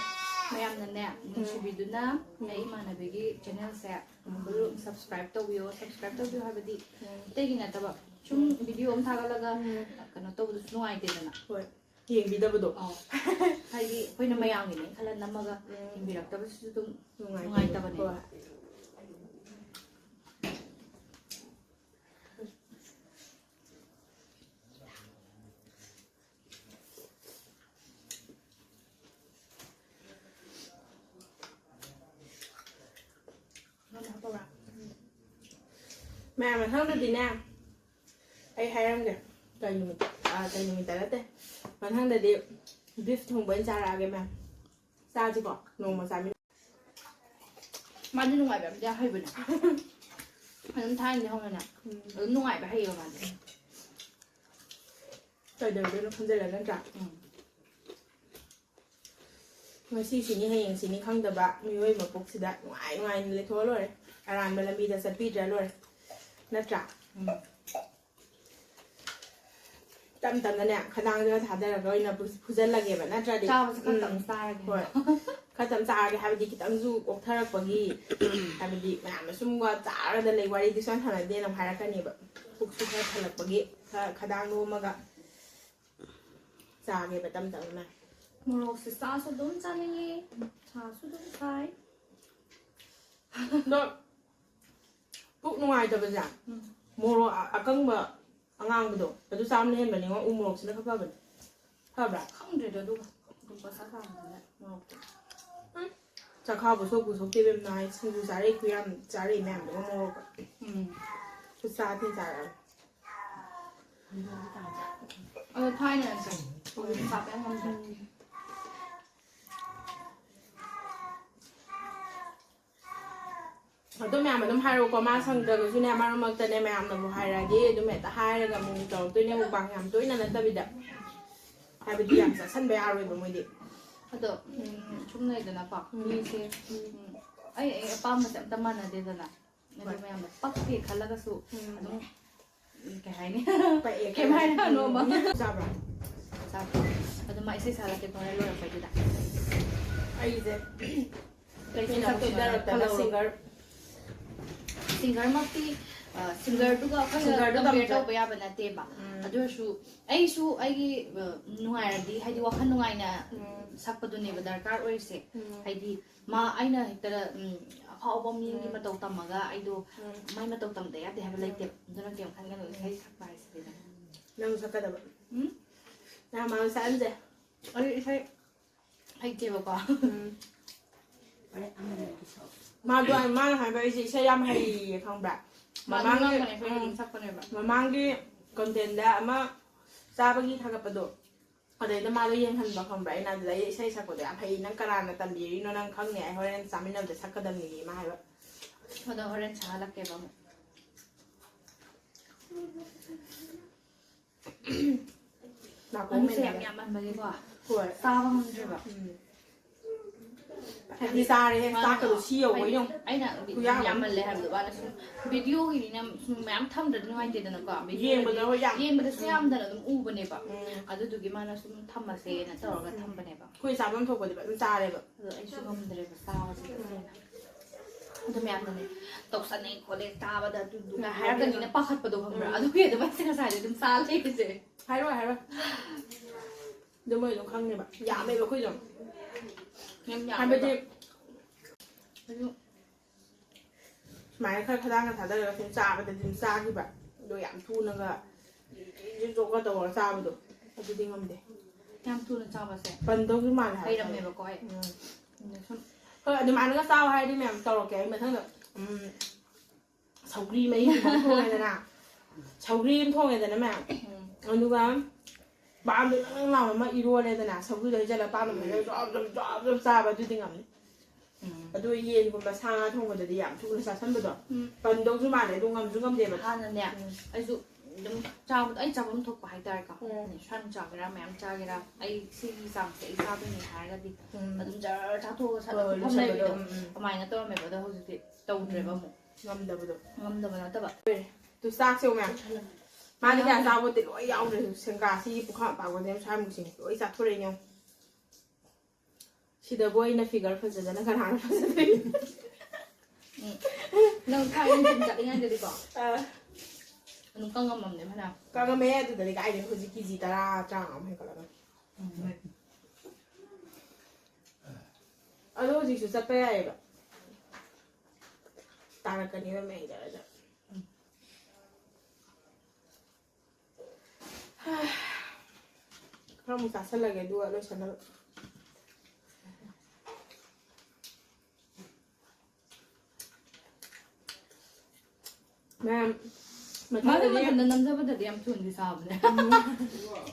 ꯃꯌꯥꯝꯅꯅꯦ, ꯅꯨꯡꯁꯤꯕꯤꯗꯨꯅ ꯑꯩ ꯏꯃꯥꯟꯅꯕꯤꯒꯤ ꯆꯦꯅꯦꯜꯁꯦ ꯑꯃꯨꯛꯀ ꯁꯕꯁꯀ꯭ꯔꯥꯏꯕ ꯇꯧꯕꯤꯌꯣ꯫ ꯁꯕꯁꯀ꯭ꯔꯥꯏꯕ ꯇꯧꯕꯤꯌꯣ ꯍꯥꯏꯕꯗꯤ ꯑꯇꯩꯒꯤ ꯅꯠꯇꯕ, ꯁꯨꯝ ꯚꯤꯗꯤꯑꯣ ꯑꯃ ꯊꯥꯒꯠꯂꯒ ꯎꯝ꯫ ꯀꯩꯅꯣ ꯇꯧꯕꯗꯨꯁꯨ ꯅꯨꯡꯉꯥꯏꯇꯦꯗꯅ꯫ ꯍꯣꯏ, ꯌꯦꯡꯕꯤꯗꯕꯗꯣ꯫ ꯑꯧ꯫ ꯍꯥꯏꯗꯤ ꯑꯩꯈꯣꯏꯅ ꯃꯌꯥꯝꯒꯤꯅꯦ ꯈꯜꯂ ꯅꯝꯃꯒ ꯎꯝ꯫ ꯌꯦꯡꯕꯤꯔꯛꯇꯕꯁꯤꯁꯨ ꯑꯗꯨꯝ ꯅꯨꯡꯉꯥꯏꯇꯦ꯫ ꯅꯨꯡꯉꯥꯏꯇꯕꯅꯦ꯫ ꯍꯣꯏ꯫ ꯃꯌꯥꯝ ꯃꯊꯪꯗꯗꯤꯅꯦ, ꯑꯩ ꯍꯥꯏꯔꯝꯒꯦ꯫ ꯀꯩ ꯅꯨꯃꯤꯠ? ꯑꯥ, ꯀꯩ ꯅꯨꯃꯤꯠꯇ ꯅꯠꯇꯦ, ꯃꯊꯪꯗꯗꯤ ꯕꯤꯐ ꯊꯣꯡꯕ ꯑꯣꯏꯅ ꯆꯥꯔꯛꯑꯒꯦ ꯃꯌꯥꯝ꯫ ꯆꯥꯁꯤꯀꯣ, ꯅꯣꯡꯃ ꯆꯥꯃꯤꯟꯅ꯫ ꯃꯥꯗꯤ ꯅꯨꯡꯉꯥꯏꯕ ꯌꯥꯝ ꯍꯩꯕꯅꯦ꯫ ꯑꯗꯨꯝ ꯊꯥꯏꯅꯗꯤ ꯍꯧꯅꯅꯦ꯫ ꯎꯝ꯫ ꯑꯗꯨꯝ ꯅꯨꯡꯉꯥꯏꯕ ꯍꯩꯌꯦꯕ ꯃꯥꯗꯤ꯫ ꯀꯩꯗꯧꯗꯣꯏꯅꯣ ꯈꯟꯖꯜꯂ ꯅꯠꯇ꯭ꯔꯥ? ꯎꯝ꯫ ꯉꯁꯤ ꯁꯤꯅꯤ, ꯍꯌꯦꯡ ꯁꯤꯅꯤ ꯈꯪꯗꯕ ꯃꯤꯑꯣꯏ ꯃꯄꯣꯛꯁꯤꯗ ꯅꯨꯡꯉꯥꯏ ꯅꯨꯡꯉꯥꯏꯅ ꯂꯩꯊꯣꯛꯑ ꯂꯣꯏꯔꯦ꯫ ꯑꯔꯥꯟꯕ ꯂꯝꯕꯤꯗ ꯆꯠꯄꯤꯗ꯭ꯔ ꯂꯣꯏꯔꯦ꯫ ꯅꯠꯇ꯭ꯔꯥ? ꯎꯝ꯫ ꯇꯞ ꯇꯞꯅꯅꯦ, ꯈꯗꯥꯡꯗꯒ ꯊꯥꯗꯔꯒ ꯑꯣꯏꯅ ꯐꯨ-, ꯐꯨꯖꯜꯂꯒꯦꯕ, ꯅꯠꯇ꯭ꯔꯗꯤ ꯆꯥꯕꯁꯨ ꯈꯔ ꯎꯝ꯫ ꯇꯞꯅ ꯆꯥꯔꯒꯦ꯫ ꯍꯣꯏ꯫ ꯈꯔ ꯇꯞꯅ ꯆꯥꯔꯒꯦ ꯍꯥꯏꯕꯗꯤ ꯈꯤꯇꯪꯁꯨ ꯑꯣꯛꯊꯔꯛꯄꯒꯤ, ꯍꯥꯏꯕꯗꯤ ꯃꯌꯥꯝꯅ ꯁꯨꯝ ꯋꯥ ꯆꯥꯔꯒ ꯂꯩ, ꯋꯥꯔꯤꯗꯤ ꯁꯨꯡꯁꯥꯟ ꯁꯥꯟꯅꯗꯦꯅ ꯑꯃꯨꯛ ꯍꯥꯏꯔꯛꯀꯅꯦꯕ꯫ ꯄꯨꯛꯁꯨ ꯈꯔ ꯊꯜꯂꯛꯄꯒꯤ ꯈꯔ ꯈꯗꯥꯡ ꯅꯣꯝꯃꯒ ꯆꯥꯒꯦꯕ ꯇꯞ ꯇꯞꯅ꯫ ꯃꯣꯔꯣꯛꯁꯦ ꯆꯥꯁꯨ ꯑꯗꯨꯝ ꯆꯥꯅꯤꯡꯉꯤ, ꯁꯥꯁꯨ ꯑꯗꯨꯝ ꯁꯥꯏ꯫ ꯑꯗꯣ ꯄꯨꯛ ꯅꯨꯡꯉꯥꯏꯇꯕꯁꯦ ꯎꯝ꯫ ꯃꯣꯔꯣꯛ ꯑ-, ꯑꯀꯪꯕ ꯑꯉꯥꯡꯕꯗꯣ ꯑꯗꯨ ꯆꯥꯕꯅ ꯍꯦꯟꯕꯅꯤꯉꯣ, ꯎ ꯃꯣꯔꯣꯛꯁꯤꯅ ꯈꯔ ꯐꯕꯅꯦ꯫ ꯐꯕ꯭ꯔꯥ? ꯈꯪꯗ꯭ꯔꯦꯗ ꯑꯗꯨꯒ꯫ ꯑꯗꯨꯝ ꯄꯪꯆꯥ ꯆꯥꯕꯅꯤꯅ ꯃꯣꯔꯣꯛꯇꯤ꯫ ꯎꯝ꯫ ꯆꯈꯥꯎꯕꯨ ꯁꯣꯛꯄꯨ ꯁꯣꯛꯇꯦ ꯏꯕꯦꯝ, ꯅꯍꯥꯟ ꯁꯤꯡꯖꯨ ꯆꯥꯔꯛꯏ, ꯈꯨꯌꯥꯝ ꯆꯥꯔꯛꯏ ꯃꯌꯥꯝꯗꯨꯒ ꯃꯣꯔꯣꯛꯀ꯫ ꯎꯝ꯫ ꯈꯨꯠꯆꯥ ꯊꯤ ꯆꯥꯔꯛꯑꯕꯅꯤ꯫ ꯑꯗꯣ ꯊꯥꯏꯅ ꯅꯠꯇ꯭ꯔꯦ꯫ ꯍꯧꯖꯤꯛ ꯆꯥꯕ ꯌꯥꯝ ꯉꯝꯗ꯭ꯔꯦ꯫ ꯎꯝ꯫ ꯑꯗꯨꯝ ꯃꯌꯥꯝ ꯑꯗꯨꯝ ꯍꯥꯏꯔꯛꯎꯀꯣ, ꯃꯥ ꯁꯪꯗ꯭ꯔꯒꯁꯨꯅꯦ, ꯃꯔꯛ ꯃꯔꯛꯇꯅꯦ, ꯃꯌꯥꯝꯅꯕꯨ ꯍꯥꯏꯔꯛꯑꯗꯤ ꯑꯗꯨꯝ ꯍꯦꯛꯇ ꯍꯥꯏꯔꯒ ꯑꯃꯨꯛ ꯇꯧꯔꯛꯇꯣꯏꯅꯦ, mukbang ꯌꯥꯝ ꯇꯣꯏꯅ ꯅꯠꯇꯕꯤꯗ꯫ ꯍꯥꯏꯕꯗꯤ ꯌꯥꯝ ꯆꯥꯁꯟꯕ ꯌꯥꯔꯣꯏꯕ ꯃꯣꯏꯗꯤ꯫ ꯑꯗꯣ, ꯎꯝ, ꯁꯨꯝ ꯂꯩꯗꯅꯀꯣ, ꯎꯝ꯫ ꯃꯤꯁꯦ, ꯎꯝ, ꯑꯩ, ꯑꯩ ꯑꯄꯥꯝꯕꯁꯦ ꯑꯝꯇ ꯃꯥꯟꯅꯗꯦꯗꯅ꯫ ꯑꯗꯨ ꯍꯣꯏ꯫ ꯃꯌꯥꯝꯅ ꯄꯛꯇꯦ ꯈꯜꯂꯒꯁꯨ ꯎꯝ꯫ ꯑꯗꯨꯝ, ꯎꯝ, ꯀꯩ ꯍꯥꯏꯅꯤ? ꯄꯛꯑꯦ ꯀꯩꯝ ꯈꯜꯂꯒ ꯍꯥꯏꯔꯛꯀꯅꯣꯕ꯫ ꯎꯝ꯫ ꯆꯥꯕ꯭ꯔꯥ? ꯆꯥꯗꯦ꯫ ꯑꯗꯨꯝ ꯃꯥ ꯏꯁꯩ ꯁꯛꯂꯛꯀꯦ ꯍꯣꯔꯦꯟ ꯂꯣꯏꯔꯛꯄꯩꯗꯨꯗ꯫ ꯑꯩꯁꯦ ꯀꯩ ꯃꯤꯅ ꯁꯛꯄ ꯁꯤꯡꯒꯔ ꯁꯛꯄꯅꯣ? ꯁꯤꯡꯒꯔ ꯁꯤꯡꯒꯔꯃꯛꯇꯤ, ꯑ, ꯁꯤꯡꯒꯔꯗꯨꯒ ꯑꯩꯈꯣꯏꯒ ꯁꯤꯡꯒꯔꯗꯨ compare ꯇꯝꯖ- ꯇꯧꯕ ꯌꯥꯕ ꯅꯠꯇꯦꯕ꯫ ꯎꯝ꯫ ꯑꯗꯨ ꯑꯣꯏꯔꯁꯨ ꯑꯩꯁꯨ ꯑꯩꯒꯤ, ꯑ, ꯅꯨꯡꯉꯥꯏꯔꯗꯤ, ꯍꯥꯏꯗꯤ ꯋꯥꯈꯜ ꯅꯨꯡꯉꯥꯏꯅ ꯎꯝ꯫ ꯁꯛꯄꯗꯨꯅꯦꯕ ꯗꯔꯀꯥꯔ ꯑꯣꯏꯔꯤꯁꯦ꯫ ꯎꯝ꯫ ꯍꯥꯏꯗꯤ ꯃꯥ ꯑꯩꯅ ꯍꯦꯛꯇ, ꯎꯝ, ꯑꯐꯥꯎꯕ ꯃꯤꯒꯤ ꯎꯝ꯫ ꯃꯇꯧ ꯇꯝꯃꯒ ꯑꯩꯗꯣ ꯎꯝ꯫ ꯃꯥꯏ ꯃꯇꯧ ꯇꯝꯗ ꯌꯥꯗꯦ ꯍꯥꯏꯕ ꯂꯩꯇꯦꯕ꯫ ꯑꯗꯨꯅ ꯀꯩꯝ ꯈꯟꯒꯅꯨ, ꯏꯁꯩ ꯁꯛꯄ ꯍꯥꯏꯁꯤꯗꯤ꯫ ꯅꯪ ꯁꯛꯀꯗꯕ꯫ ꯎꯝ? ꯅꯪ ꯃꯥ ꯁꯛꯍꯟꯁꯦ꯫ ꯑꯩ ꯏꯁꯩ ꯍꯩꯇꯦꯕꯀꯣ꯫ ꯎꯝ꯫ ꯃꯥꯗꯣ ꯃꯥꯅ ꯍꯥꯏꯕ ꯑꯩꯁꯦ ꯏꯁꯩ ꯌꯥꯝ ꯍꯩꯌꯦ ꯈꯪꯕ꯭ꯔꯥ? ꯃꯥꯗꯤ ꯃꯃꯥꯡꯒꯤ ꯉꯥꯡꯕꯅꯦ, ꯏꯁꯩ ꯑꯗꯨꯝ ꯎꯝ꯫ ꯁꯛꯄꯅꯦꯕ꯫ ꯃꯃꯥꯡꯒꯤ ꯀꯣꯟꯇꯦꯟꯗ ꯑꯃ ꯆꯥꯕꯒꯤ ꯊꯥꯒꯠꯄꯗꯣ, ꯑꯗꯩꯗ ꯃꯥꯗꯣ ꯌꯦꯡꯍꯟꯕ ꯈꯪꯕ꯭ꯔꯥ? ꯑꯩꯅ ꯑꯗꯨꯗ ꯑꯩ ꯏꯁꯩ ꯁꯛꯄꯗꯣ ꯌꯥꯝ ꯍꯩ, ꯅꯪ ꯀꯅꯥꯅ ꯇꯝꯕꯤꯔꯤꯅꯣ ꯅꯪ ꯈꯪꯅꯤ, ꯑꯩ ꯍꯣꯔꯦꯟ ꯆꯥꯃꯤꯟꯅꯕꯗ ꯁꯛꯀꯗꯕꯅꯤꯌꯦ ꯃꯥ ꯍꯥꯏꯕ꯫ ꯑꯗꯣ ꯍꯣꯔꯦꯟ ꯁꯛꯍꯜꯂꯛꯀꯦꯕ ꯑꯃꯨꯛ꯫ ꯅꯥꯀꯣꯡ ꯃꯅꯨꯡꯁꯦ ꯌꯥꯝ ꯃꯦꯟꯅ꯫ ꯌꯥꯝꯃꯟꯕꯒꯤꯀꯣ ꯍꯣꯏ꯫ ꯆꯥꯕ ꯉꯝꯗ꯭ꯔꯦꯕ꯫ ꯎꯝ꯫ ꯍꯥꯏꯗꯤ ꯆꯥꯔꯦ, ꯆꯥꯛꯀꯗꯣ ꯁꯤ ꯌꯧꯕ ꯌꯦꯡꯉꯨ꯫ ꯑꯩꯅ ꯈꯨꯌꯥꯝ ꯑꯃ꯫ ꯌꯥꯝꯃꯜꯂꯦ ꯍꯥꯏꯕꯗꯣ ꯃꯥꯅ ꯁꯨꯝ ꯚꯤꯗꯤꯑꯣꯒꯤꯅꯤꯅ ꯁꯨꯝ ꯃꯌꯥꯝ ꯊꯝꯗ꯭ꯔꯗꯤ ꯅꯨꯡꯉꯥꯏꯇꯦꯗꯅꯀꯣ꯫ ꯚꯤꯗꯤꯑꯣꯗꯤ ꯌꯦꯡꯕꯗ ꯍꯣꯏ ꯌꯥꯝ꯫ ꯌꯦꯡꯕꯗꯁꯨ ꯌꯥꯝꯗꯅ ꯑꯗꯨꯝ ꯎꯕꯅꯦꯕ꯫ ꯎꯝ꯫ ꯑꯗꯨꯗꯨꯒꯤ ꯃꯥꯅ ꯁꯨꯝ ꯊꯝꯃꯁꯦꯅ ꯇꯧꯔꯒ ꯊꯝꯕꯅꯦꯕ꯫ ꯑꯩꯈꯣꯏ ꯆꯥꯐꯝ ꯊꯣꯛꯄꯗꯤ ꯐꯖꯅ ꯆꯥꯔꯦꯕ꯫ ꯑꯗꯣ ꯑꯩꯁꯨ ꯉꯝꯗ꯭ꯔꯦꯕ ꯆꯥꯕꯁꯦ ꯇꯁꯦꯡꯅ꯫ ꯑꯗꯨ ꯃꯌꯥꯝꯅꯅꯦ ꯇꯧꯁꯟꯅꯩ ꯈꯣꯠꯂꯦ ꯆꯥꯕꯗ ꯑꯗꯨꯗꯨꯒ ꯍꯥꯏꯔꯛꯀꯅꯤꯅ ꯄꯥꯈꯠꯄꯗꯣ ꯈꯪꯕ꯭ꯔꯥ? ꯎꯝ꯫ ꯑꯗꯨꯒꯤ ꯑꯗꯨꯃꯥꯏꯅ ꯉꯁꯥꯏꯗꯤ ꯑꯗꯨꯝ ꯆꯥ ꯂꯩꯔꯤꯁꯦ꯫ ꯍꯥꯏꯔꯣꯏ, ꯍꯥꯏꯔꯣꯏ꯫ ꯑꯗꯨ ꯃꯣꯏ ꯑꯗꯨꯝ ꯈꯪꯅꯦꯕ꯫ ꯌꯥꯝꯃꯦꯕ ꯑꯩꯈꯣꯏꯁꯨ꯫ ꯌꯥꯝ ꯍꯥꯏꯕꯗꯤ ꯌꯥꯝꯃꯦꯕ꯫ ꯑꯗꯨ ꯁꯨꯃꯥꯏꯅ ꯈꯔ ꯈꯗꯥꯡꯒ ꯊꯥꯗꯔꯒ ꯁꯨꯝ ꯆꯥꯕꯗꯗꯤ ꯑꯗꯨꯝ ꯆꯥꯈꯤꯕ꯫ ꯑꯗꯣ ꯌꯥꯝ ꯊꯨꯅꯒ ꯖꯤꯖꯤ ꯖꯣꯒ ꯇꯧꯔꯒ ꯆꯥꯕꯗꯣ ꯑꯗꯨꯗꯤ ꯉꯝꯗꯦ꯫ ꯌꯥꯝ ꯊꯨꯅ ꯆꯥꯕꯁꯦ ꯄꯟꯗꯧꯁꯨ ꯃꯥꯜꯂꯦ ꯍꯥꯏꯕ꯫ ꯍꯩꯔꯝꯃꯦꯕꯀꯣ ꯑꯩ꯫ ꯎꯝ꯫ ꯑꯗ ꯁꯨꯝ ꯍꯣꯏ, ꯑꯗꯨꯃꯥꯏꯅꯒ ꯆꯥꯎ ꯍꯥꯏꯔꯗꯤ ꯃꯌꯥꯝ ꯇꯧꯔꯛꯀꯦ ꯑꯩ ꯃꯊꯪꯗ꯫ ꯎꯝ, ꯁꯧꯒ꯭ꯔꯤ ꯃꯍꯤꯒꯨꯝꯕ ꯑꯃ ꯊꯣꯡꯉꯦꯗꯅ꯫ ꯁꯧꯒ꯭ꯔꯤ ꯑꯃ ꯊꯣꯡꯉꯦꯗꯅ ꯃꯌꯥꯝ꯫ ꯎꯝ꯫ ꯑꯗꯨꯒ ꯄꯥꯟꯗꯣ ꯅꯪ ꯅꯪ ꯂꯥꯎꯅ ꯑꯃ ꯏꯔꯣꯜꯂꯦꯗꯅ꯫ ꯁꯧꯒ꯭ꯔꯤꯗꯣ ꯍꯩꯖꯤꯜꯂꯒ ꯄꯥꯟꯗꯣ ꯃꯍꯤꯗꯣ ꯖꯣꯞ ꯖꯣꯞ ꯖꯣꯞ ꯖꯣꯞ ꯆꯥꯕ ꯑꯗꯨꯗꯤ ꯉꯝꯅꯤ꯫ ꯎꯝ꯫ ꯑꯗꯨ ꯌꯦꯟꯒꯨꯝꯕ ꯁꯥ ꯉꯥ ꯊꯣꯡꯕꯗꯗꯤ ꯌꯥꯝ ꯊꯨꯅ ꯆꯥꯁꯟꯕꯗꯣ ꯎꯝ꯫ ꯄꯟꯗꯧꯁꯨ ꯃꯥꯜꯂꯦ ꯑꯗꯨ ꯉꯝꯁꯨ ꯉꯝꯗꯦꯕ꯫ ꯍꯥꯟꯅꯅꯦ ꯎꯝ꯫ ꯑꯩꯁꯨ ꯑꯗꯨꯝ ꯆꯥꯕꯗꯣ ꯑꯩ ꯆꯥꯐꯝ ꯊꯣꯛꯄ ꯍꯥꯏꯇꯥꯔꯦꯀꯣ꯫ ꯎꯝ꯫ ꯁꯟ ꯆꯥꯒꯦꯔꯥ ꯃꯌꯥꯝ ꯆꯥꯒꯦꯔꯥ ꯑꯩ ꯁꯤꯒꯤ ꯆꯥꯡꯁꯦ ꯑꯩ ꯆꯥꯗꯣꯏꯅꯦ ꯍꯥꯏꯔꯒꯗꯤ ꯎꯝ꯫ ꯑꯗꯨꯝ ꯖꯔ ꯆꯥꯊꯣꯛꯑꯒ ꯁꯠ ꯍꯣꯏ, ꯑꯗꯨꯝ ꯂꯣꯏꯁꯟꯕꯗꯣ, ꯐꯝꯅꯕꯤꯗꯣ ꯎꯝ, ꯎꯝ꯫ ꯑꯗꯨꯃꯥꯏꯅ ꯇꯧꯔꯝꯃꯦꯕ꯫ ꯑꯗꯣ ꯍꯧꯖꯤꯛꯇꯤ ꯇꯧꯗ꯭ꯔꯦꯕ ꯑꯃꯨꯛ꯫ ꯉꯝꯗꯕꯗꯣ꯫ ꯉꯝꯗꯕ ꯅꯠꯇꯕ꯫ ꯇꯨ ꯆꯥꯛꯁꯦ ꯃꯌꯥꯝ꯫ ꯃꯥꯗꯤ ꯀꯌꯥ ꯆꯥꯕꯣꯠꯇꯦ, ꯂꯣꯏ ꯌꯥꯎꯗ꯭ꯔꯦ꯫ ꯁꯦꯡꯒꯥ ꯁꯤꯒꯤ ꯄꯨꯈꯝ ꯑꯄꯥꯛꯄꯗ ꯁ꯭ꯋꯥꯏꯃꯨꯛꯁꯤꯡ ꯂꯣꯏ ꯆꯥꯊꯣꯔꯛꯏꯅꯦ꯫ ꯁꯤꯗꯕꯨ ꯑꯩꯅ figure ꯐꯖꯗꯅ ꯀꯅꯥꯅ ꯐꯖꯗꯣꯏꯅꯣ? ꯎꯝ꯫ ꯅꯪ ꯊꯥꯏꯅ ꯖꯤꯝ ꯆꯠꯂꯤꯉꯩꯗꯗꯤꯀꯣ, ꯑꯥ꯫ ꯑꯗꯨꯝ ꯀꯪꯉꯝꯃꯝꯅꯦ ꯐꯅꯌꯥꯝ꯫ ꯀꯪꯉꯝꯃꯦ ꯑꯗꯨꯗꯗꯤ, ꯀꯥꯏꯗꯩ ꯍꯧꯖꯤꯛ ꯀꯦꯖꯤ ꯇꯔꯥ, ꯇꯔꯥꯃꯉꯥꯃꯨꯛ ꯍꯦꯟꯒꯠꯂꯝꯃꯅꯤ꯫ ꯎꯝ꯫ ꯑꯗꯣ ꯍꯧꯖꯤꯛꯁꯨ ꯆꯠꯄ ꯌꯥꯏꯌꯦꯕ꯫ ꯇꯥꯔꯛꯀꯅꯦꯕ ꯃꯌꯥꯏ ꯆꯠꯂꯁꯨ꯫ ꯈꯔ ꯑꯃꯨꯛ ꯆꯥꯁꯜꯂꯒꯦ ꯑꯗꯨꯒ ꯂꯣꯏꯁꯟꯅꯕ꯫ ꯃꯌꯥꯝ, ꯃꯥꯅ ꯃꯊꯪꯗꯗꯤ ꯃꯊꯟꯇ ꯅꯝꯖꯕꯗꯗꯤ ꯌꯥꯝ ꯊꯨꯅꯗꯤ ꯆꯥꯕꯅꯦ꯫ ꯎꯝ꯫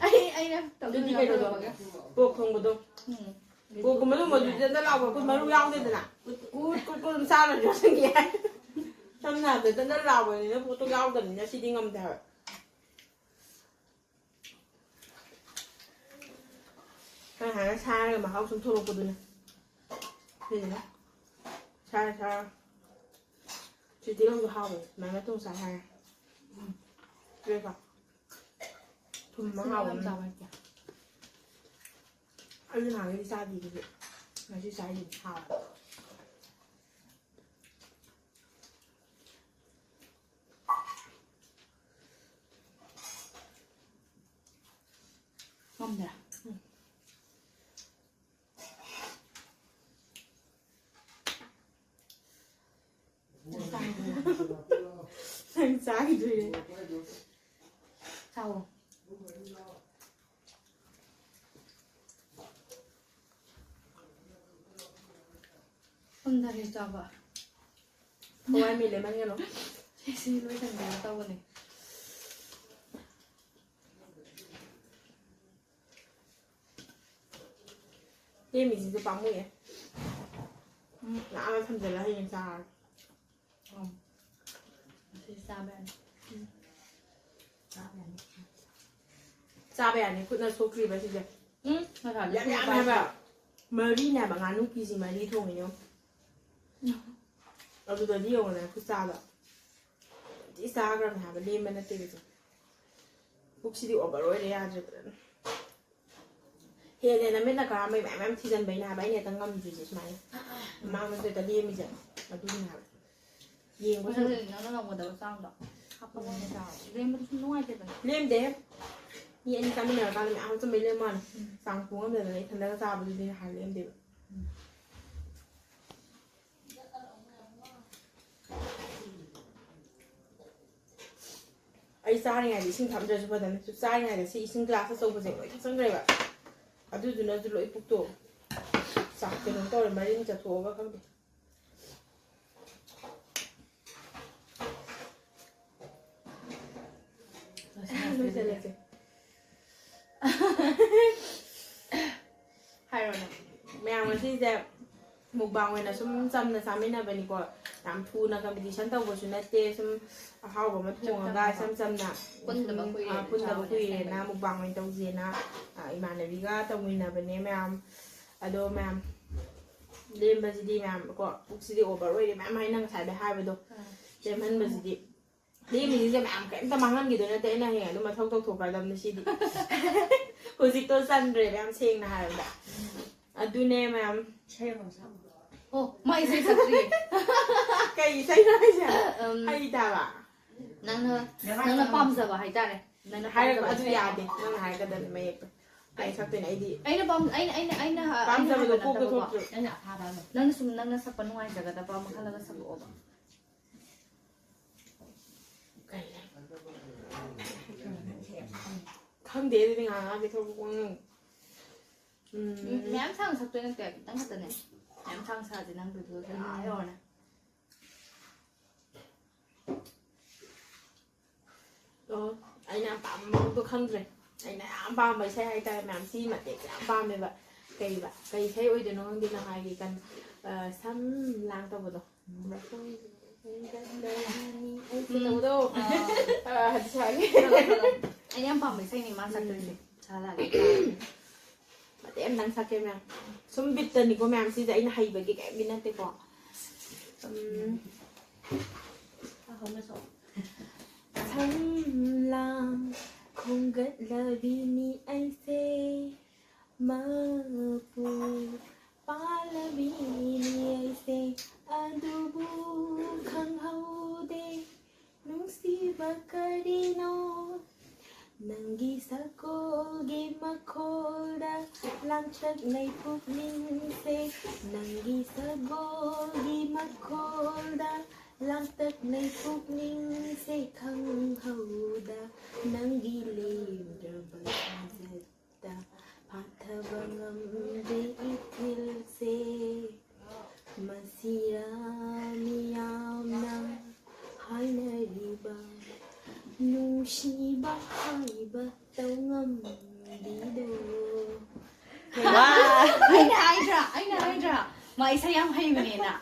ꯑꯩ, ꯑꯩꯅ ꯇꯞꯅ ꯑꯗꯨꯗꯤ ꯀꯩꯅꯣꯗꯣ, ꯅꯝꯖꯕꯒ꯫ ꯄꯣꯛ ꯊꯣꯡꯕꯗꯣ꯫ ꯎꯝ꯫ ꯄꯣꯛꯀꯨꯝꯕ ꯊꯣꯡꯕꯗꯨꯗꯤ ꯗꯟ ꯗꯟ ꯂꯥꯎꯕ, ꯑꯩꯈꯣꯏ ꯃꯔꯨ ꯌꯥꯎꯗꯦꯗꯅ꯫ ꯀꯨꯠ, ꯀꯨꯠ, ꯀꯨꯠ ꯑꯗꯨꯝ ꯆꯥꯔ ꯂꯣꯏꯁꯤꯟꯒꯦ꯫ ꯁꯝꯅ ꯍꯥꯏꯔꯕꯗ ꯗꯟ ꯗꯟ ꯂꯥꯎꯕꯅꯤꯅ ꯄꯣꯠꯇꯣ ꯌꯥꯎꯗꯕꯅꯤꯅ ꯁꯤꯗꯤ ꯉꯝꯗꯦ ꯍꯥꯏꯕ꯫ ꯅꯪ ꯍꯥꯏꯔ ꯁꯥꯔꯒ ꯃꯍꯥꯎ ꯁꯨꯝ ꯊꯣꯛꯂꯛꯄꯗꯨꯅꯦ꯫ ꯁꯤꯁꯤꯅ ꯁꯥꯔ ꯁꯥꯔ꯫ ꯁꯤꯗꯤ ꯌꯥꯝꯁꯨ ꯍꯥꯎꯕꯅꯦ꯫ ꯁꯨꯃꯥꯏꯅ ꯇꯧ ꯆꯥꯏ ꯍꯥꯏꯔꯦ꯫ ꯎꯝ꯫ ꯀꯩꯕ? ꯊꯨꯝꯕ ꯁꯤꯅ ꯌꯥꯝ ꯍꯥꯎꯕꯅꯦ꯫ ꯆꯥꯕ ꯍꯩꯇꯦ꯫ ꯑꯩꯁꯨ ꯅꯍꯥꯟꯒꯩꯗꯤ ꯆꯥꯗꯦ ꯑꯗꯨꯗꯤ꯫ ꯉꯁꯤ ꯆꯥꯏꯁꯤꯗꯤ ꯍꯥꯎꯋꯦ꯫ ꯉꯝꯗ꯭ꯔꯦ꯫ ꯎꯝ꯫ ꯅꯪ ꯆꯥꯈꯤꯗꯣꯏꯅꯦ꯫ ꯆꯥꯎꯋꯣ꯫ ꯍꯟꯊꯔꯦ ꯆꯥꯕ꯫ ꯊꯋꯥꯏ ꯃꯤ ꯂꯦꯃꯟꯒꯅꯨ꯫ ꯁꯤ, ꯁꯤ ꯂꯣꯏꯁꯟꯕꯤꯒꯦ ꯇꯧꯕꯅꯦ꯫ ꯂꯦꯝꯃꯤꯁꯤꯁꯨ ꯄꯥꯝꯃꯨꯏꯌꯦ꯫ ꯎꯝ꯫ ꯅꯥꯟꯅ ꯊꯝꯖꯤꯜꯂ ꯍꯌꯦꯡ ꯆꯥꯔꯒꯦ꯫ ꯎꯝ꯫ ꯁꯤ ꯆꯥꯕ ꯌꯥꯅꯤ꯫ ꯎꯝ꯫ ꯆꯥꯕ ꯌꯥꯅꯤ꯫ ꯆꯥꯕ ꯌꯥꯅꯤ꯫ ꯈꯨꯠꯅ ꯁꯣꯛꯇ꯭ꯔꯤꯕ ꯁꯤꯁꯦ꯫ ꯎꯝ, ꯉꯁꯥꯏꯗꯤ ꯌꯥꯝ ꯌꯥꯝꯃꯦ ꯍꯥꯏꯕ꯫ ꯃꯔꯤꯅꯦ ꯍꯥꯏꯕ꯫ ꯉꯥꯅꯨ ꯀꯦ ꯖꯤ ꯃꯔꯤ ꯊꯣꯡꯉꯤꯅꯦ ꯌꯦꯡꯉꯣ꯫ ꯎꯝ꯫ ꯑꯗꯨꯗꯗꯤ ꯌꯦꯡꯉꯨꯅꯦ ꯈꯨꯠꯆꯥꯗꯣ꯫ ꯊꯤ ꯆꯥꯈ꯭ꯔꯕꯅꯦ ꯍꯥꯏꯕ꯫ ꯂꯦꯝꯕ ꯅꯠꯇꯦ ꯀꯩꯁꯨ꯫ ꯄꯨꯛꯁꯤꯗꯤ ꯑꯣꯚꯔ ꯑꯣꯏꯔꯦ, ꯌꯥꯗ꯭ꯔꯦ ꯐꯖꯅ꯫ ꯍꯦꯜꯂꯦ ꯅꯃꯤꯠꯅ ꯀꯥꯝꯕꯩ ꯃꯌꯥꯝ ꯃꯌꯥꯝ ꯊꯤꯖꯤꯟꯕꯩꯅꯦ ꯍꯥꯏꯕ ꯑꯩꯅ ꯍꯦꯛꯇ ꯉꯝꯗ꯭ꯔꯤꯁꯦ ꯁꯨꯃꯥꯏꯅ꯫ ꯃꯃꯥꯡꯗ ꯂꯦꯝꯃꯤꯁꯦ ꯑꯗꯨꯒꯤꯅꯦ ꯍꯥꯏꯕ꯫ ꯌꯦꯡꯕ ꯁꯨꯝ ꯅꯪꯅ ꯉꯝꯒꯗꯕ ꯆꯥꯡꯗꯣ ꯍꯥꯞꯄꯒ ꯑꯣꯏꯅ ꯆꯥꯎ꯫ ꯂꯦꯝꯕꯗꯨꯁꯨ ꯅꯨꯡꯉꯥꯏꯇꯦꯗꯅ꯫ ꯂꯦꯝꯗꯦ꯫ ꯃꯤ ꯑꯅꯤ ꯆꯥꯃꯤꯟꯅꯔꯀꯥꯟꯗ ꯃꯌꯥꯝ ꯆꯨꯝꯕꯩ ꯂꯦꯝ ꯃꯥꯜꯂꯦ꯫ ꯎꯝ꯫ ꯆꯥꯡ ꯄꯨ ꯉꯝꯗꯗꯅ ꯏꯊꯟꯗꯒ ꯆꯥꯕꯗꯨꯗꯤ ꯅꯍꯥꯟ ꯂꯦꯝꯗꯦꯕ꯫ ꯎꯝ꯫ ꯑꯩ ꯆꯥꯔꯤꯉꯩꯗ ꯏꯁꯤꯡ ꯊꯛꯑꯝꯗ꯭ꯔꯁꯨ ꯐꯗꯝꯅꯤ꯫ ꯆꯥꯔꯤꯉꯩꯗ ꯁꯤ ꯏꯁꯤꯡ ꯒ꯭ꯂꯥꯁ ꯑꯆꯧꯕꯁꯦ ꯂꯣꯏ ꯊꯛꯆꯟꯈ꯭ꯔꯦꯕ꯫ ꯑꯗꯨꯗꯨꯅꯁꯨ ꯂꯣꯏ ꯄꯨꯛꯇꯣ ꯆꯥꯛ ꯀꯩꯅꯣꯝ ꯇꯧꯔꯦ, ꯃꯔꯤꯟ ꯆꯠꯊꯣꯛꯑꯒ ꯈꯪꯗꯦ꯫ ꯂꯣꯏꯁꯜꯂꯁꯦ꯫ ꯍꯥꯏꯔꯣꯅꯦ꯫ ꯃꯌꯥꯝ ꯉꯁꯤꯁꯦ mukbang ꯑꯣꯏꯅ ꯁꯨꯝ ꯆꯝꯅ ꯆꯥꯃꯤꯟꯅꯕꯅꯤꯀꯣ꯫ ꯌꯥꯝ ꯊꯨꯅ competition ꯇꯧꯕꯁꯨ ꯅꯠꯇꯦ, ꯁꯨꯝ ꯑꯍꯥꯎꯕ ꯑꯃ ꯊꯣꯡꯉꯒ ꯏꯆꯝ ꯆꯝꯅ ꯄꯨꯟꯗꯕ ꯁꯨꯝ, ꯀꯨꯏꯔꯦꯅ ꯑ, ꯄꯨꯟꯗꯕ ꯆꯥꯕꯅꯦ ꯀꯨꯏꯔꯦꯅ ꯑꯁꯦꯡꯕꯩ꯫ Mukbang ꯑꯣꯏꯅ ꯇꯧꯁꯦꯅ, ꯑ, ꯏꯃꯥꯟꯅꯕꯤꯒ ꯇꯧꯃꯤꯟꯅꯕꯅꯦ ꯃꯌꯥꯝ꯫ ꯑꯗꯣ ꯃꯌꯥꯝ, ꯂꯦꯝꯕꯁꯤꯗꯤ ꯃꯌꯥꯝ ꯀꯣ, ꯄꯨꯛꯁꯤꯗꯤ over ꯑꯣꯏꯔꯦ ꯃꯌꯥꯝ, ꯑꯩꯅ ꯉꯁꯥꯏꯗꯩ ꯍꯥꯏꯕꯗꯣ꯫ ꯑꯥ꯫ ꯂꯦꯝꯍꯟꯕꯁꯤꯗꯤ꯫ ꯂꯦꯝꯃꯤꯁꯤꯡꯁꯦ ꯃꯌꯥꯝ ꯀꯩꯝꯇ ꯃꯥꯡꯍꯟꯈꯤꯗꯣꯏ ꯅꯠꯇꯦ, ꯑꯩꯅ ꯍꯌꯦꯡ ꯑꯗꯨꯝ ꯃꯊꯧ ꯇꯧꯊꯣꯛꯈ꯭ꯔꯗꯕꯅꯤ ꯁꯤꯗꯤ꯫ ꯍꯧꯖꯤꯛꯇꯣ ꯆꯟꯗ꯭ꯔꯦꯕ, ꯌꯥꯝ ꯁꯦꯡꯅ ꯍꯥꯏꯔꯕꯗ꯫ ꯑꯗꯨꯅꯦ ꯃꯌꯥꯝ꯫ ꯏꯁꯩ ꯑꯃ ꯁꯛꯑꯣ꯫ ꯑꯣ, ꯃꯥ ꯏꯁꯩ ꯁꯛꯇ꯭ꯔꯤꯌꯦ꯫ ꯀꯩ ꯏꯁꯩꯅꯣ ꯍꯥꯏꯁꯦ? ꯎꯝ꯫ ꯍꯩꯇꯦ ꯍꯥꯏꯕ꯫ ꯅꯪꯅ, ꯅꯪꯅ ꯄꯥꯝꯖꯕ ꯍꯥꯏꯇꯥꯔꯦ꯫ ꯅꯪꯅ ꯍꯥꯏꯔꯛꯄ ꯄꯥꯝꯖꯕ ꯑꯗꯨ ꯏꯁꯩ꯫ ꯌꯥꯗꯦ꯫ ꯅꯪꯅ ꯍꯥꯏꯔꯛꯀꯗꯕꯅꯤ ꯃꯌꯦꯛꯇꯣ꯫ ꯑꯩ ꯁꯛꯇꯣꯏꯅꯦ, ꯑꯩꯗꯤ ꯑꯩꯅ ꯄꯥꯝ-, ꯑꯩꯅ, ꯑꯩꯅ, ꯑꯩꯅ ꯍ-, ꯑꯩꯅ ꯄꯥꯝꯖꯕꯗꯣ ꯍꯥꯏꯕ ꯀꯣꯛꯇ ꯅꯠꯇꯕꯀꯣ꯫ ꯊꯣꯛꯇ꯭ꯔꯣ? ꯅꯪꯅ ꯑꯐꯥꯕ ꯑꯃ꯫ ꯅꯪꯅ ꯁꯨꯝ ꯅꯪꯅ ꯁꯛꯄ ꯅꯨꯡꯉꯥꯏꯖꯒꯗꯕ ꯑꯃ ꯈꯜꯂꯒ ꯁꯛꯂꯛꯑꯣꯕ꯫ ꯀꯩ? ꯈꯪꯗꯦ, ꯑꯗꯨꯗꯤ ꯉꯥꯡꯉꯛꯑꯒꯦ ꯊꯣꯛꯂꯛꯄ ꯄꯪꯉꯥꯡ꯫ ꯎꯝ꯫ ꯎꯝ, ꯃꯌꯥꯝ ꯁꯥꯡꯅ ꯁꯛꯇꯣꯏ ꯅꯠꯇꯦ, ꯈꯤꯇꯪ ꯈꯛꯇꯅꯦ꯫ ꯃꯌꯥꯝ ꯁꯥꯡꯅ ꯁꯛꯑꯗꯤ ꯅꯪ ꯚꯤꯗꯤꯑꯣꯁꯦ ꯑꯥ ꯌꯧꯔꯅꯤ꯫ ꯑꯣ, ꯑꯩꯅ ꯌꯥꯝ ꯄꯥꯝꯕ ꯃꯑꯣꯡꯗꯣ ꯈꯪꯗ꯭ꯔꯦ꯫ ꯑꯩꯅ ꯌꯥꯝ ꯄꯥꯝꯕ ꯏꯁꯩ ꯍꯥꯏꯇꯥꯔꯦ, ꯃꯌꯥꯝ ꯁꯤ ꯃꯇꯦꯛꯁꯦ ꯌꯥꯝ ꯄꯥꯝꯃꯦꯕ꯫ ꯀꯩꯕ? ꯀꯩ ꯏꯁꯩ ꯑꯣꯏꯗꯣꯏꯅꯣ ꯈꯪꯗꯦ, ꯅꯍꯥꯟꯒꯤ ꯀꯟ-, ꯑ, ꯁꯝ ꯂꯥꯡ ꯇꯧꯕꯗꯣ꯫ ꯑꯩꯁꯦ ꯎꯝ꯫ ꯇꯧꯕꯗꯣ꯫ ꯑꯥ꯫ ꯑ, ꯑꯗꯨ ꯁꯥꯒꯦ꯫ ꯁꯛꯂꯛꯑꯣ, ꯁꯛꯂꯛꯑꯣ꯫ ꯑꯩꯅ ꯌꯥꯝ ꯄꯥꯝꯕ ꯏꯁꯩꯅꯤ ꯃꯥ ꯁꯛꯇꯣꯏꯁꯦ꯫ ꯎꯝ꯫ ꯁꯥ ꯂꯥꯛꯑꯒꯦ꯫ ꯃꯇꯦꯛ ꯑꯃꯇꯪ ꯁꯛꯀꯦ ꯃꯌꯥꯝ꯫ ꯁꯨꯝ ꯕꯤꯠꯇꯅꯤꯀꯣ ꯃꯌꯥꯝ, ꯁꯤꯁꯦ ꯑꯩꯅ ꯍꯩꯕꯒꯤ ꯀꯔꯤꯝꯒꯤ ꯅꯠꯇꯦꯀꯣ꯫ ꯎꯝ꯫ ꯁꯝꯂꯥꯡ ꯈꯣꯝꯒꯠꯂꯕꯤꯅꯤ ꯑꯩꯁꯦ, ꯃꯄꯨ ꯄꯥꯜꯂꯕꯤꯅꯤ ꯑꯩꯁꯦ, ꯑꯗꯨꯕꯨ ꯈꯪꯍꯧꯗꯦ ꯅꯨꯡꯁꯤꯕ ꯀꯔꯤꯅꯣ? ꯅꯪꯒꯤ ꯁꯒꯣꯜꯒꯤ ꯃꯈꯣꯜꯗ ꯂꯥꯡꯇꯛꯅꯩ ꯄꯨꯛꯅꯤꯡꯁꯦ, ꯅꯪꯒꯤ ꯁꯒꯣꯜꯒꯤ ꯃꯈꯣꯜꯗ ꯂꯥꯡꯇꯛꯅꯩ ꯄꯨꯛꯅꯤꯡꯁꯦ, ꯈꯪꯍꯧꯗ ꯅꯪꯒꯤ ꯂꯦꯝꯗ꯭ꯔꯕ ꯈꯣꯟꯖꯦꯜꯗ ꯐꯥꯊꯕ ꯉꯝꯗꯦ ꯏꯊꯤꯜꯁꯦ꯫ ꯃꯁꯤꯔꯥ ꯃꯤꯌꯥꯝꯅ ꯍꯥꯏꯅꯔꯤꯕ ꯅꯨꯡꯁꯤꯕ ꯍꯥꯏꯕ ꯇꯧꯉꯝꯕꯤꯗꯣ? ꯑꯩꯅ ꯍꯥꯏꯗ꯭ꯔꯥ? ꯑꯩꯅ ꯍꯥꯏꯗ꯭ꯔꯥ? ꯃꯥ ꯏꯁꯩ ꯌꯥꯝ ꯍꯩꯕꯅꯦꯅ꯫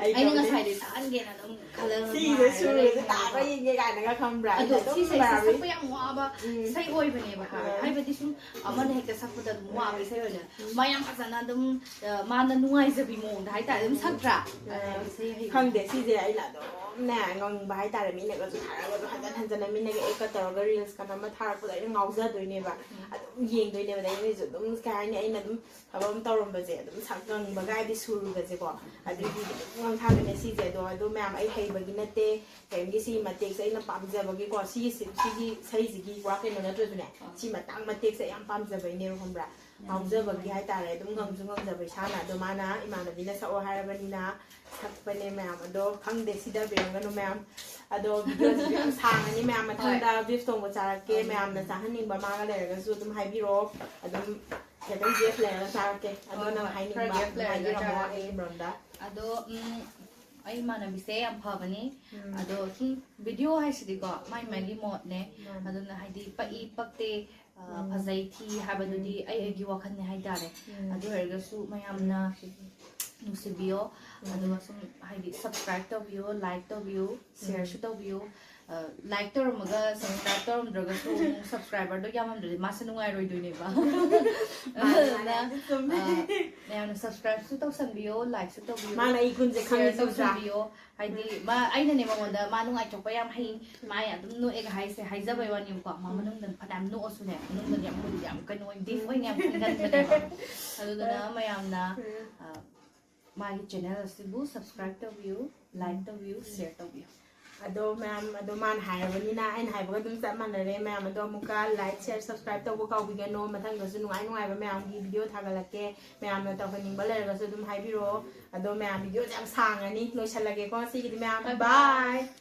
ꯑꯩꯅ ꯉꯁꯥꯏꯗꯤ ꯁꯛꯍꯟꯒꯦꯅ ꯑꯗꯨꯝ ꯈꯜꯂꯒ ꯁꯤꯁꯦ ꯁꯨꯔꯁꯦ ꯇꯥꯕ ꯌꯦꯡꯒꯦ ꯀꯥꯏꯅꯒ ꯈꯪꯕ꯭ꯔꯥ? ꯑꯗꯣ ꯑꯩꯅ ꯑꯗꯨꯝ ꯁꯤꯁꯦ ꯃꯔꯥꯕꯤ ꯁꯛꯄ ꯌꯥꯝ ꯋꯥꯕ ꯎꯝ꯫ ꯏꯁꯩ ꯑꯣꯏꯕꯅꯦꯕ ꯍꯥꯏꯕ꯫ ꯎꯝ꯫ ꯍꯥꯏꯕꯗꯤ ꯁꯨꯝ ꯑꯃꯅ ꯍꯦꯛꯇ ꯁꯛꯄꯗ ꯑꯗꯨꯝ ꯋꯥꯕ ꯏꯁꯩ ꯑꯣꯏꯅ ꯎꯝ꯫ ꯃꯥ ꯌꯥꯝ ꯐꯖꯅ ꯑꯗꯨꯝ, ꯑ, ꯃꯥꯅ ꯅꯨꯡꯉꯥꯏꯖꯕꯤ ꯃꯑꯣꯡꯗ ꯍꯥꯏꯇꯥꯔꯦ ꯑꯗꯨꯝ ꯁꯛꯇ꯭ꯔꯥ? ꯎꯝ꯫ ꯑ, ꯏꯁꯩ ꯍꯩꯕ꯫ ꯈꯪꯗꯦ, ꯁꯤꯁꯦ ꯑꯩꯅ ꯑꯗꯨꯝꯅꯦ ꯉꯪꯕ ꯍꯥꯏꯇꯥꯔꯦ꯫ ꯃꯤꯅꯒꯁꯨ ꯊꯥꯔꯒꯁꯨ ꯍꯟꯖꯟ ꯍꯟꯖꯟꯅ ꯃꯤꯅꯒ ꯑꯦꯛꯀ ꯇꯧꯔꯒ ꯔꯤꯜꯁꯀ ꯅꯝꯃ ꯊꯥꯔꯛꯄꯗꯣ ꯑꯩꯅ ꯉꯥꯎꯖꯗꯣꯏꯅꯦꯕ꯫ ꯎꯝ꯫ ꯑꯗꯨꯝ ꯌꯦꯡꯗꯣꯏꯅꯦꯕ꯫ ꯑꯗꯩ ꯑꯩꯅꯁꯨ ꯑꯗꯨꯝ ꯀꯩ ꯍꯥꯏꯅꯤ, ꯑꯩꯅ ꯑꯗꯨꯝ ꯊꯕꯛ ꯑꯃ ꯇꯧꯔꯝꯕꯁꯦ ꯑꯗꯨꯝ ꯁꯛ ꯉꯪꯕꯒ ꯍꯥꯏꯗꯤ ꯁꯨꯔꯒꯁꯦꯀꯣ꯫ ꯑꯗꯨꯒꯤ ꯑꯗꯨꯝ ꯉꯪꯊꯥꯒꯅꯦ ꯁꯤꯁꯦ꯫ ꯑꯗꯣ, ꯑꯗꯣ ꯃꯌꯥꯝ ꯑꯩ ꯍꯩꯕꯒꯤ ꯅꯠꯇꯦ꯫ ꯀꯔꯤꯝꯒꯤ ꯁꯤꯒꯤ ꯃꯇꯦꯛꯁꯦ ꯑꯩꯅ ꯄꯥꯝꯖꯕꯒꯤꯀꯣ꯫ ꯁꯤꯒꯤ ꯁꯤ-, ꯁꯤꯒꯤ ꯏꯁꯩꯁꯤꯒꯤ ꯄꯨꯔꯥ ꯀꯩꯅꯣ ꯅꯠꯇ꯭ꯔꯁꯨꯅꯦ꯫ ꯑꯥ꯫ ꯁꯤ ꯃꯇꯥꯡ ꯃꯇꯦꯛꯁꯦ ꯑꯩ ꯌꯥꯝ ꯄꯥꯝꯖꯕꯩꯅꯦꯕ, ꯈꯪꯕ꯭ꯔꯥ? ꯌꯥꯝ ꯉꯥꯎꯖꯕꯒꯤ ꯅꯨꯡꯉꯥꯏ꯫ ꯍꯥꯏꯇꯥꯔꯦ꯫ ꯑꯗꯨꯝ ꯉꯪꯁꯨ ꯉꯪꯖꯕ ꯏꯁꯥꯅ꯫ ꯑꯗꯣ ꯃꯥꯅ ꯏꯃꯥꯟꯅꯕꯤꯅ ꯁꯛꯑꯣ ꯍꯥꯏꯔꯕꯅꯤꯅ ꯁꯛꯄꯅꯦ ꯃꯌꯥꯝ꯫ ꯑꯗꯣ ꯈꯪꯗꯦ, ꯁꯤꯗꯕꯤꯔꯝꯒꯅꯨ ꯃꯌꯥꯝ꯫ ꯑꯗꯣ ꯚꯤꯗꯤꯑꯣꯁꯤꯁꯨ ꯌꯥꯝ ꯁꯥꯡꯉꯅꯤ ꯃꯌꯥꯝ꯫ ꯍꯣꯏ꯫ ꯃꯊꯪꯗ ꯕꯤꯐ ꯊꯣꯡꯕ ꯆꯥꯔꯛꯀꯦ꯫ ꯎꯝ꯫ ꯃꯌꯥꯝꯅ ꯆꯥꯍꯟꯅꯤꯡꯕ ꯃꯥꯒ ꯂꯩꯔꯒꯁꯨ ꯑꯗꯨꯝ ꯍꯥꯏꯕꯤꯔꯛꯑꯣ꯫ ꯑꯗꯨꯝ ꯈꯤꯇꯪ ꯕꯤꯐ ꯂꯩꯔꯒ ꯆꯥꯔꯛꯀꯦ꯫ ꯑꯗꯣ ꯍꯣꯏ, ꯅꯪ ꯍꯣꯏ꯫ ꯍꯥꯏꯅꯤꯡꯕ ꯈꯔ ꯕꯤꯐ ꯑꯗꯨꯝ ꯂꯩꯔꯒ ꯍꯥꯏꯕꯤꯔꯝꯃꯣ ꯆꯥꯔꯛꯀꯦ꯫ ꯑꯩꯒꯤ ꯃꯔꯝꯗ꯫ ꯑꯗꯣ, ꯎꯝ, ꯑꯩ ꯏꯃꯥꯟꯅꯕꯤꯁꯦ ꯌꯥꯝ ꯐꯕꯅꯤ꯫ ꯎꯝ꯫ ꯑꯗꯣ ꯁꯨꯝ ꯚꯤꯗꯤꯑꯣ ꯍꯥꯏꯁꯤꯗꯤꯀꯣ, ꯃꯥꯏ ꯃꯥꯏꯒꯤ ꯃꯣꯠꯅꯦ꯫ ꯎꯝ꯫ ꯑꯗꯨꯅ ꯍꯥꯏꯗꯤ ꯄꯛꯏ ꯄꯛꯇꯦ, ꯑ, ꯎꯝ꯫ ꯐꯖꯩ ꯊꯤ ꯍꯥꯏꯕꯗꯨꯗꯤ ꯎꯝ꯫ ꯑꯩ ꯑꯩꯒꯤ ꯋꯥꯈꯜꯅꯤ ꯍꯥꯏꯇꯥꯔꯦ꯫ ꯎꯝ꯫ ꯑꯗꯨ ꯑꯣꯏꯔꯒꯁꯨ ꯃꯌꯥꯝꯅ ꯎꯝ꯫ ꯅꯨꯡꯁꯤꯕꯤꯌꯣ꯫ ꯎꯝ꯫ ꯑꯗꯨꯒ ꯁꯨꯝ ꯍꯥꯏꯗꯤ subscribe ꯇꯧꯕꯤꯌꯣ, like ꯇꯧꯕꯤꯌꯨ, ꯎꯝ꯫ shareꯁꯨ ꯇꯧꯕꯤꯌꯨ꯫ ꯂꯥꯏꯛ ꯇꯧꯔꯝꯃꯒ ꯁꯕꯁꯀ꯭ꯔꯥꯏꯕ ꯇꯧꯔꯝꯗ꯭ꯔꯒꯁꯨ ꯑꯃꯨꯛ ꯁꯕꯁꯀ꯭ꯔꯥꯏꯕꯔꯗꯣ ꯌꯥꯝꯃꯝꯗ꯭ꯔꯗꯤ ꯃꯥꯁꯨ ꯅꯨꯡꯉꯥꯏꯔꯣꯏꯗꯣꯏꯅꯦꯕ꯫ ꯑꯗꯨꯅ ꯆꯨꯝꯃꯦ꯫ ꯑ, ꯃꯌꯥꯝꯅ ꯁꯕꯁꯀ꯭ꯔꯥꯏꯕꯁꯨ ꯇꯧꯁꯟꯕꯤꯌꯣ, ꯂꯥꯏꯛꯁꯨ ꯇꯧꯕꯤꯌꯣ, ꯃꯥꯅ ꯑꯩ ꯒꯨꯟꯁꯦ ꯁꯤꯌꯔ ꯈꯪꯉꯤꯁꯦ ꯎꯗ꯭ꯔꯥ? ꯇꯧꯁꯟꯕꯤꯌꯣ꯫ ꯍꯥꯏꯗꯤ ꯃꯥ, ꯑꯩꯅꯅꯦ ꯃꯉꯣꯟꯗ ꯃꯥ ꯅꯨꯡꯉꯥꯏꯊꯣꯛꯄ ꯌꯥꯝ ꯍꯩ, ꯃꯥ ꯑꯗꯨꯝ ꯅꯣꯛꯑꯦꯒ ꯍꯥꯏꯁꯦ ꯍꯥꯏꯖꯕꯩ ꯋꯥꯅꯦꯕꯀꯣ꯫ ꯃꯥ ꯃꯅꯨꯡꯗ ꯐꯅꯌꯥꯝ ꯅꯣꯛꯑꯁꯨꯅꯦ, ꯃꯅꯨꯡꯗꯗꯤ ꯌꯥꯝ ꯌꯥꯝ ꯀꯩꯅꯣ ꯑꯣꯏꯅ ꯗꯤꯞ ꯑꯣꯏꯅ ꯌꯥꯝ ꯈꯟꯒꯟꯕꯅꯦꯕ꯫ ꯑꯗꯨꯗꯨꯅ ꯃꯌꯥꯝꯅ ꯑ, ꯃꯥꯒꯤ ꯆꯦꯅꯦꯜ ꯑꯁꯤꯕꯨ ꯁꯕꯁꯀ꯭ꯔꯥꯏꯕ ꯇꯧꯕꯤꯌꯨ, ꯂꯥꯏꯛ ꯇꯧꯕꯤꯌꯨ, ꯁꯤꯌꯔ ꯇꯧꯕꯤꯌꯨ꯫ ꯑꯗꯣ ꯃꯌꯥꯝ, ꯑꯗꯣ ꯃꯥꯅ ꯍꯥꯏꯔꯕꯅꯤꯅ ꯑꯩꯅ ꯍꯥꯏꯕꯒ ꯑꯗꯨꯝ ꯆꯞ ꯃꯥꯟꯅꯔꯦ꯫ ꯃꯌꯥꯝ ꯑꯗꯣ ꯑꯃꯨꯛꯀ ꯂꯥꯏꯛ, ꯁꯤꯌꯔ, ꯁꯕꯁꯀ꯭ꯔꯥꯏꯕ ꯇꯧꯕ ꯀꯥꯎꯕꯤꯒꯅꯣ꯫ ꯃꯊꯪꯗꯁꯨ ꯅꯨꯡꯉꯥꯏ ꯅꯨꯡꯉꯥꯏꯕ ꯃꯌꯥꯝꯒꯤ ꯚꯤꯗꯤꯑꯣ ꯊꯥꯒꯠꯂꯛꯀꯦ꯫ ꯃꯌꯥꯝꯅ ꯇꯧꯍꯟꯅꯤꯡꯕ ꯂꯩꯔꯒꯁꯨ ꯑꯗꯨꯝ ꯍꯥꯏꯕꯤꯔꯛꯑꯣ꯫ ꯑꯗꯣ ꯃꯌꯥꯝ, ꯚꯤꯗꯤꯑꯣꯁꯦ ꯌꯥꯝ ꯁꯥꯡꯉꯅꯤ, ꯂꯣꯏꯁꯜꯂꯒꯦꯀꯣ ꯉꯁꯤꯒꯤꯗꯤ ꯃꯌꯥꯝ꯫ Bye ꯕꯥꯏ꯫